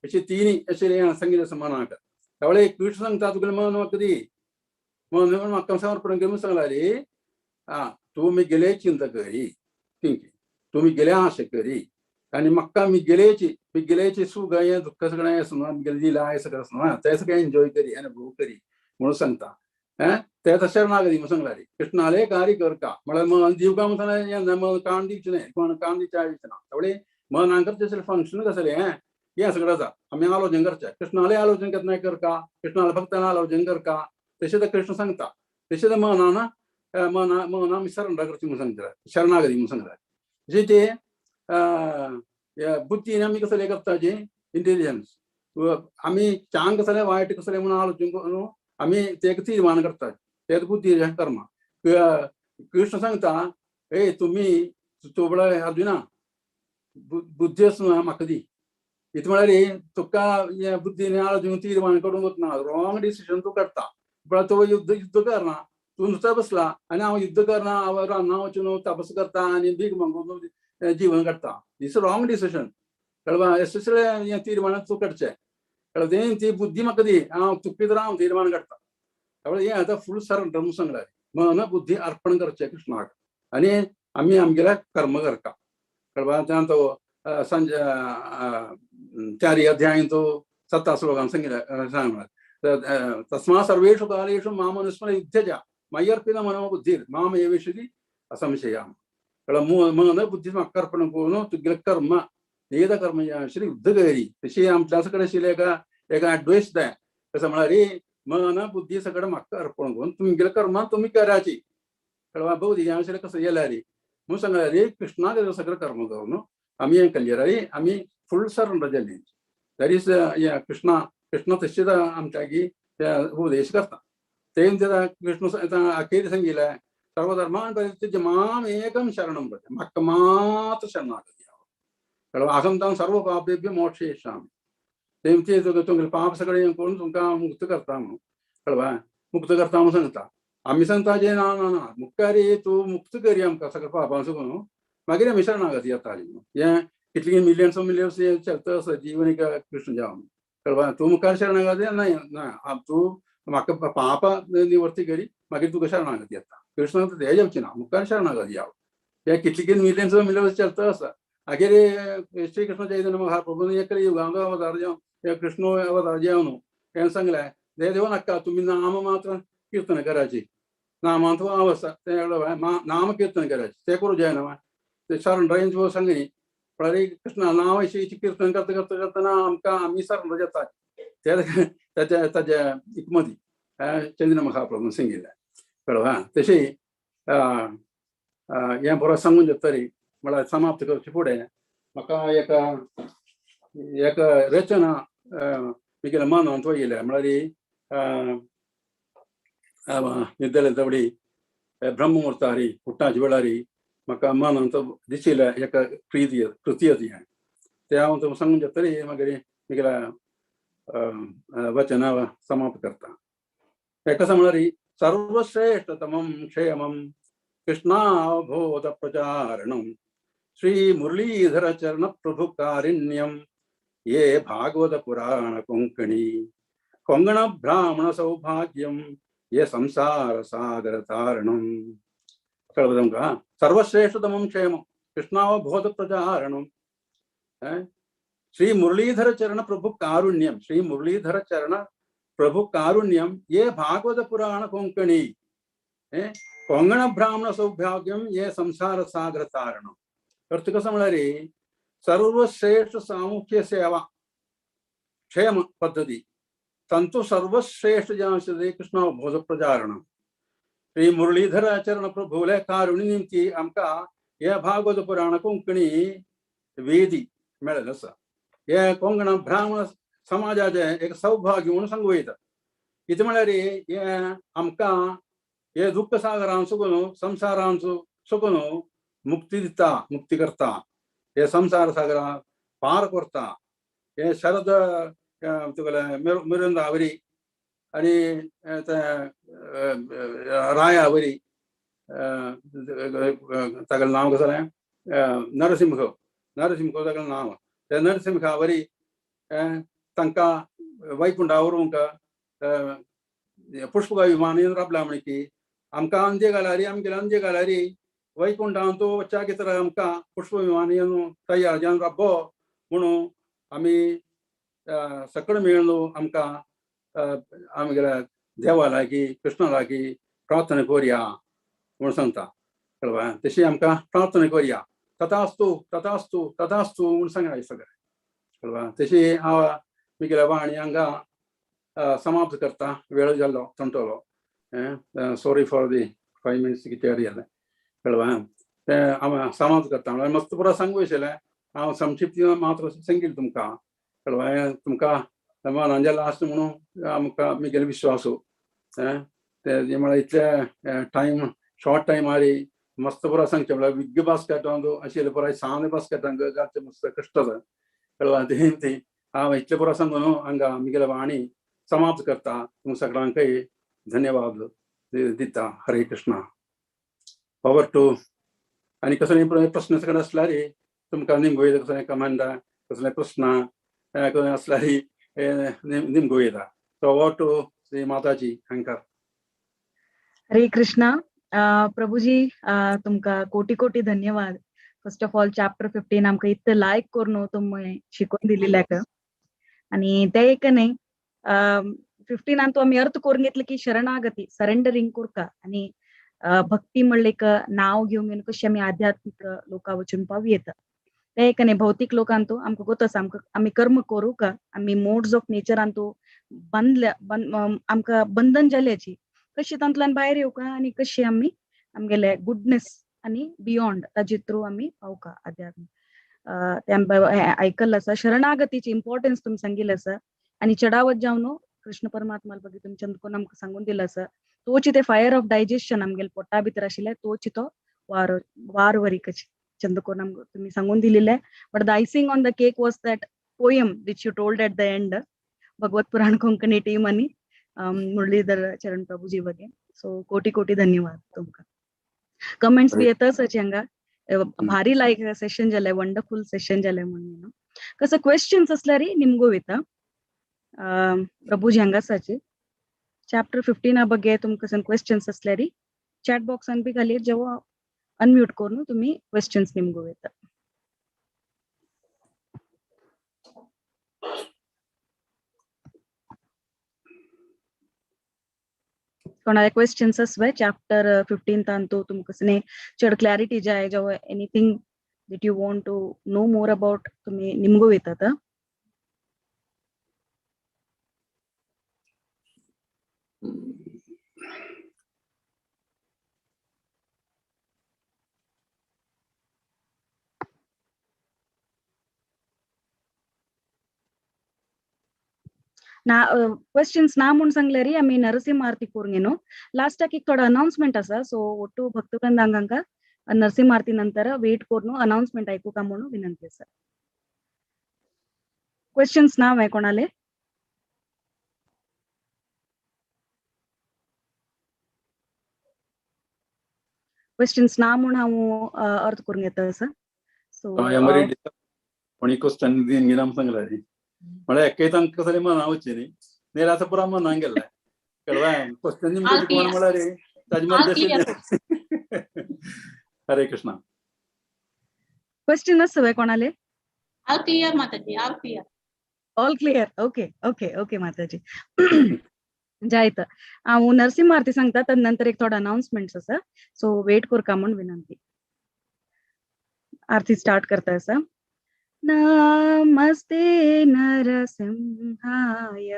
अशे तीन अशें सांगितलें आसा मनाक. त्यावेळी कृष्ण सांगता तुगेलें मन म्हाका दी, मन म्हाका समर्पण कर म्हणून सांगला रे. आं तूं मी गेले चिंता करी थिंकींग, तूं मी गेले आशा करी आनी म्हाका मी गेलेची सुख हें दुःख सगळें आसना गेले दिलां हें सगळें आसना तें सगळें एन्जॉय करी अनुभव करी म्हणून सांगता. ते आतां शरणागती म्हणून सांगला रे कृष्णाले कार्य करता म्हळ्यार मन दिवका म्हणून सांगलें मन काण दिवचें न्हय, कोण काण दिवचें दिवचें ना. त्यावेळी मनान करचें फंक्शन कसलें हें हें सगळें आसा आमी आलोचन करचें. कृष्णाले आलोचन केन्ना करता, कृष्णाले भक्तान आलोचन करता तशें तर कृष्ण सांगता. तशें तर मनान मना मना आमी सरेंडर करचें म्हणून सांगता, शरणागती म्हणून सांगता. तशें ते बुद्धीन आमी कसलें करता जी इंटेलिजन्स आमी चांग कसलें वायट कसलें म्हणून आलोचन करून आमी ते तीर्मान करतात ते बुद्धी कर्म. कृष्ण सांगता ए तुमी तूं म्हळ्यार अर्जुना बुद्धी आसना म्हाका दी इत म्हळ्यार तुका हे बुद्धीन आलोचन तीर्मान करूंक वतना रॉंग डिसिजन तूं काडटा. म्हळ्यार तूं युद्ध युद्ध करना, तूं नुस्तो बसला आनी हांव युद्ध करना, हांव रानां वचून तपस करता आनी भीक मागून जीवन काडटा. दीस रॉंग डिसिजन कळवा. एस्पेशली हें तीर्मान तूं काडचें कळ्ळें. तें ती बुद्धी म्हाका दी हांव तुका तर हांव तीर्मान काडटा. त्यामुळे हें आतां फूल सरेंडर म्हणून सांगलां मन बुद्धी अर्पण करचें कृष्णाक आनी आमी आमगेलें कर्म करता कळवा. तो संज चारी अध्याय तो 7 श्लोकान सांगितलें सांगलां तस्मा सर्वेषु कालेषु माम अनुस्मर युद्धे च मय्यर्पित मनोबुद्धीर माम एवेशती असंशयाम. मन बुद्धी म्हाका अर्पण करून तुगेलें कर्म नियत कर्म जें आशिल्लें युद्ध करी. तशी आमच्या कडेन आशिल्लें एका एका एडवायस जाय. कसं म्हळ्यार मन बुद्धी सगळं म्हाका अर्पण करून तुमगेलें कर्म तुमी कराची. कळवा भोवती हें आशिल्लें कसं येल्यार म्हणून सांगलें रे कृष्णाक सगळं कर्म करून आमी हें केलें आमी फुल सरेंडर जाली. That is Krishna. Krishna तशीच आमच्या की उपदेश करता. तेन कृष्ण अखेर सांगितलें सर्वधर्मान परित्यज्य माम एकं शरणं व्रज, म्हाका मात्र शरणागती. कळवा अहं तां सर्व पापेभ्यो मोक्षयिष्यामि. तेम ते तुमगेलें पाप सगळें करून तुमकां मुक्त करता म्हणून. कळवा मुक्त करता म्हणून सांगता. आमी सांगता जे ना ना ना मुक्तारी तूं मुक्त करी आमकां सगळ्या पापां न्हू, मागीर आमी शरणागती येताली. हें कितली मिलियन्स मिलियन्स चलता आसा जीवन एक कृष्ण जावन. कळवा तूं मुखार शरणागती ना ना तूं म्हाका पाप निवर्ती करी मागीर तुका शरणागती येता. कृष्ण तें जावची ना, मुखार शरणागती याव. हें कितली मिलियन्स मिलियन्स चलता आसा. अखेर श्री कृष्ण चैतन्य महाप्रभू एक युगांत अवतार जावन कृष्ण अवतार जावन हें सांगलें देव नाका तुमी नाम मात्र कीर्तन करायची, नामांत अवस्था तें नाम कीर्तन करायचे तें करूं जायना. ते सरेंडर सांगली म्हळ्यार कृष्णा नांव कीर्तन करता करता करतना आमकां आमी सरेंडर जाता. ते ताच्या ताच्या हिकमती चैतन्य महाप्रभून सांगिल्लें. कळ्ळें? तशी हें बरो सांगून जातरी म्हळ्यार समाप्त करचे फुडें म्हाका एक एक रचना म्हगेल्या मनांत येयल्या. म्हळ्यार न्हिदले तेवडी ब्रह्ममुहूर्तारी उठ्ठाचे वेळारी म्हाका मनांत दिशिल्लें एक कृती कृती हें तें हांव तुमकां सांगून जातरी मागीर म्हगेल्या वचना समाप्त करता. हें कशें म्हळ्यार सर्वश्रेष्ठतमं क्षेमं कृष्णावबोध प्रचारणं श्री मुरलीधर चरण प्रभु कारिण्यं ये भागवत पुराण कोंकणी कोंगण ब्राह्मण सौभाग्यं ये संसार सागर तारणं. कळ्ळें तुमकां? सर्वश्रेष्ठतमं क्षेमं कृष्णावबोध प्रचारणं श्री मुरलीधर चरण प्रभु कारुण्यं श्री मुरलीधर चरण प्रभु कारुण्यं ये भागवत पुराण कोंकणी कोंगण ब्राह्मण सौभाग्यं ये संसार सागर तारणं. अर्थ कसं म्हळ्यार सर्वश्रेष्ठ सामुह्य सेवा क्षेम पद्धती तंतु सर्वश्रेष्ठ जावन कृष्ण भोज प्रचारण श्री मुरलीधर चरण प्रभुले कारुणी निमती आमकां हे भागवत पुराण कोंकणी वेदी मेळ्ळें आसा. हे कोंकण ब्राह्मण समाजाचें एक सौभाग्य म्हणून सांगू येता. कितें म्हळ्यार हे आमकां हे दुख्ख सागरान सुकून संवसारान सुकून मुक्ती दिता, मुक्ती करता. हे संवसार सागरा पार करता. हे शरद तुगेले मिरुंदावरी आनी ते रायावरी तागेलें नांव कसलें नरसिंह, नरसिंह तागेलें नांव. ते नरसिंहावरी तांकां वैकुंठा व्हरूंक पुष्पक विमान राबला म्हण की आमकां अंजे घालारी आमगेले अंजे घालारी वैकुंठांत वच्च्या तर आमकां पुष्प विमान येवन तयार जावन राबो म्हणून आमी सगळें मेळून आमकां आमगेल्या देवा लागीं कृष्णा लागीं प्रार्थना करुया म्हणून सांगता. कळ्ळें? तशी आमकां प्रार्थना करुया. तथास्तु तथास्तु तथास्तु म्हणून सांगला सगळें. कळ्ळें? तशी हांव म्हगेल्या वाणी हांगा समाप्त करता. वेळ जाल्लो तंटलो. सॉरी फॉर the 5 minutes कितें जालें. कळ्ळें? तें हांव समाप्त करता. म्हणल्यार मस्त पुरो सांगू आशिल्लें हांव संक्षिप्त मात्र सांगील तुमकां. कळ्ळें? तुमकां मनान जालें आसता म्हणून आमकां म्हगेलो विश्वास. तें म्हळ्यार इतले टायम शॉर्ट टायमारी मस्त पुरो सांगचें म्हळ्यार विज्ञ बास्केटांत आशिल्लें पुराय सान बास्केटांक घालचें मस्त कश्ट. कळ्ळें? तें ती हांव इतलें पुरो सांगून हांगा म्हगेलें वाणी समाप्त करता. तुमकां सगळ्यांकय धन्यवाद दिता. हरे कृष्णा. Power to. आनी कसले प्रश्न सगळे आसल्यार तुमकां निमगो येता. कसले कमेंट कसले प्रश्न आसल्यार निमगो येता. सो ओवर टू श्री माताजी हांकां. हरे कृष्णा. प्रभुजी, तुमकां कोटी कोटी धन्यवाद. फर्स्ट ऑफ ऑल चॅप्टर 15 आमकां इतलें लायक करून तुमी शिकोवन दिलेल्याक. आनी तें एक न्ही, 15 अंतू आमी अर्थ करून घेतलं की शरणागती, सरेंडरिंग करका आनी भक्ती म्हणले एक नाव घेवन घेवन कशी आमी आध्यात्मीक लोका वचून पावू येता. ते एक न्ही भौतीक लोकांतू आमकां गोत आसा, आमकां आमी कर्म करूं का, आमी मोड्स ऑफ नेचरांतू बांदल्या, आमकां बंधन जाल्याची कशी तांतल्यान भायर येवका आनी कशी आमी आमगेले गुडनेस आनी बियोंड ताजे थ्रू आमी पावका आध्यात्म. ते आमकां आयकल्लें आसा. शरणागतीची इम्पॉर्टन्स तुमी सांगिल्लें आसा आनी चडावत जावन कृष्ण परमात्मा बगे तुमच्या कोण आमकां सांगून दिलें आसा, तोची ते फायर ऑफ डायजेशन आमगेले पोटा भितर आशिल्लें तोची तो वार वार वरी कशी चंद्रकोण आमकां तुमी सांगून दिलेलें. But the icing on the cake was that poem which you told at the end, Bhagavad Purana Konkani team आनी मुरलीधर चरण प्रभुजी बगे. सो कोटी कोटी धन्यवाद तुमकां. कमेंट्स बी येताच हांगा, भारी लायक सेशन जालें, वंडरफुल सेशन जालें म्हणून. कसं क्वेश्चन्स असल्यार निमगो वयता. प्रभुजी हांगा आसाची. चॅप्टर 15 बगे तुमकां क्वेश्चन्स असल्यार चॅट बॉक्सान बी घाली, जेव्हा अनम्यूट करून तुम्ही क्वेश्चन्स निमगो वयता. कोणाले क्वेश्चन्स आसवे चॅप्टर 15 अंतू तुमकां चड क्लॅरिटी जाय, जेव्हा anything that you want to know more about तुम्ही निमगो वयतात. ना क्वेश्चन्स ना म्हूण सांगल्यार आमी नरसिंह आरती करून घेनो. लास्टाक एक थोडो अनाउन्समेंट आसा, सो ಒಟ್ಟು भक्तवृंदांक नरसिंह आरती नंतर वेट करून अनाउन्समेंट आयकुका म्हणून विनंती आसा. क्वेश्चन्स ना हांवें कोणाले? क्वेश्चन्स ना म्हूण हांव अर्थ करून घेता आसा. सो कोणी क्वेश्चन दिन घेना सांगला म्हळ्यार एके तांकां कसले मना वचचे न्ही, नेर आतां पुरा मनान गेल्लें कळ्ळें. क्वेश्चन कोण म्हळ्यार ताजे मदीं. हरे कृष्णा. क्वेश्चन आसा कोणाले? All clear Mataji, all clear. All clear, okay okay okay Mataji. जायत हांव नरसिंह आरती सांगता, तद नंतर एक थोडो अनाउन्समेंट्स आसा, सो वेट करका म्हूण विनंती. आरती स्टार्ट करता आसा. नमस्ते नरसिंहाय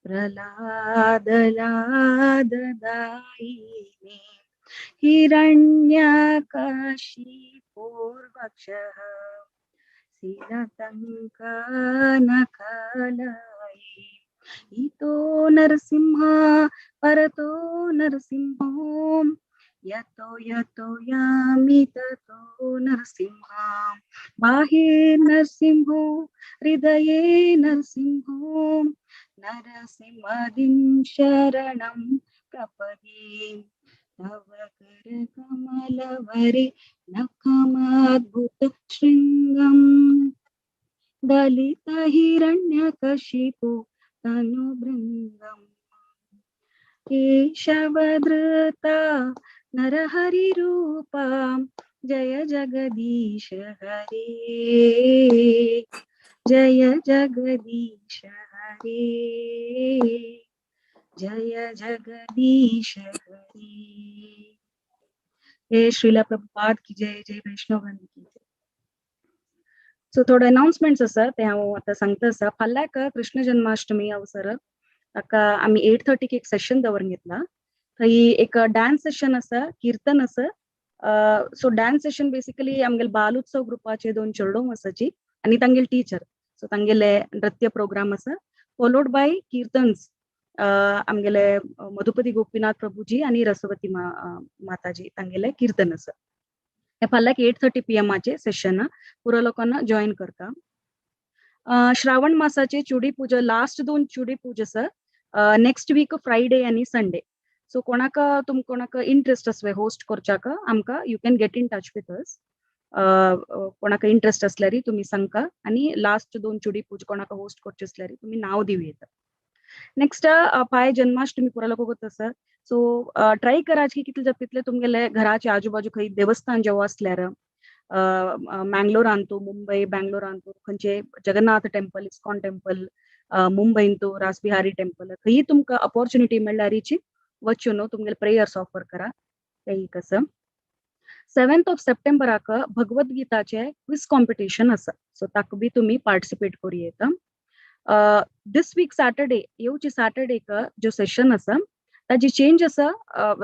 प्रह्लाद लाददायिने हिरण्यकशिपोर्वक्षः शिरतङ्कनखलाये इतो नरसिंह परतो नरसिंहो यतो यतो यामि ततो नरसिंह बाह्ये नरसिंहो हृदये नरसिंहो नरसिंहादिं शरणं प्रपद्ये तव करकमलवरे नखमाद्भुत शृङ्गं दलित हिरण्यकशिपो तनुभृङ्गं केशवधृता नरहरिरूपा जय जगदीश हरे जय जगदीश हरे जय जगदीश हरे. जय श्रीला प्रभुपाद की जय, जय वैष्णवगण की जय. सो थोडे अनाउन्समेंट्स आसा ते हांव आतां सांगता आसा. फाल्यांक कृष्ण जन्माष्टमी अवसर ताका आमी 8:30 एक सेशन दवरून घेतला. थंय एक डान्स सेशन आसा, कीर्तन आसा. सो डान्स सेशन बेसिकली आमगेले बाल उत्सव ग्रुपाचे 2 चेडूं आसाची आनी तांगेले टिचर, सो तांगेले नृत्य प्रोग्राम आसा, फॉलोड बाय कीर्तन्स आमगेले मधुपती गोपीनाथ प्रभुजी आनी रसवती माताजी तांगेले कीर्तन आसा. हे फाल्यांक 8:30 PM session, पुरो लोकांना जॉईन करता. श्रावण मासाचे चुडी पूजा, लास्ट 2 चुडी पूजा आसा नेक्स्ट वीक फ्रायडे आनी संडे. सो कोणाक तुम कोणाक इंट्रस्ट आसवे होस्ट करच्याक आमकां you can get in touch with us. कोणाक इंट्रस्ट आसल्यार तुमी सांगका आनी लास्ट 2 चुडी पूजा कोणाक होस्ट करचे आसल्यार तुमी नांव दिवं येता. नेक्स्ट पाय जन्माष्टमी पुरा लोक गोत आसा, सो ट्राय कराच की कितले जाता तितले तुमगेले घराचे आजूबाजू खंय देवस्थान जेव्हा आसल्यार मँगलोरान तूं, मुंबय बँगलोरान तूं खंयचे जगन्नाथ टेम्पल, इस्कॉन टेम्पल, मुंबयंतू रासबिहारी टेम्पल खंयी तुमकां ऑपॉर्च्युनिटी मेळ्ळ्यारीची वचून तुमगेले प्रेयर्स ऑफर करा. ते एक आसा. 7th of सप्टेंबराक भगवद्गीताचे क्विज कॉम्पिटिशन आसा, सो ताका बी तुमी पार्टिसिपेट करूं येता. This week Saturday, येवचे सॅटर्डेक जो सेशन आसा ताजी चेंज आसा,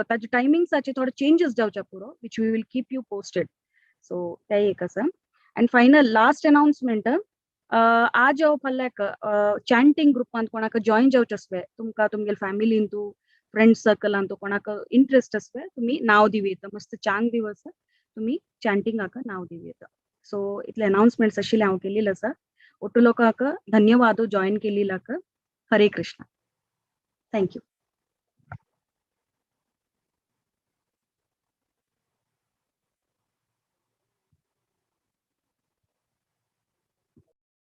ताजे टायमिंग्साचे थोडे चेंजीस जावच्या पुरो, which we will keep you posted. So ते एक आसा. अँड फायनल लास्ट अनाउन्समेंट, आज हांव फाल्याक चॅन्टिंग ग्रुपांत कोणाक जॉईन जावचें आसलें, तुमकां तुमगेले फॅमिलीन तूं फ्रेंड सर्कलान तूं कोणाक इंट्रस्ट आसलें, तुमी नांव दिवं येता. मस्त चांग दिवस तुमी चॅन्टिंगाक नांव दिवं येता. सो इतले अनाउन्समेंट्स आशिल्ले हांव केल्ले आसा. ಒಟ್ಟು लोकांक धन्यवाद जॉईन केल्ल्याक. हरे कृष्णा. Thank you.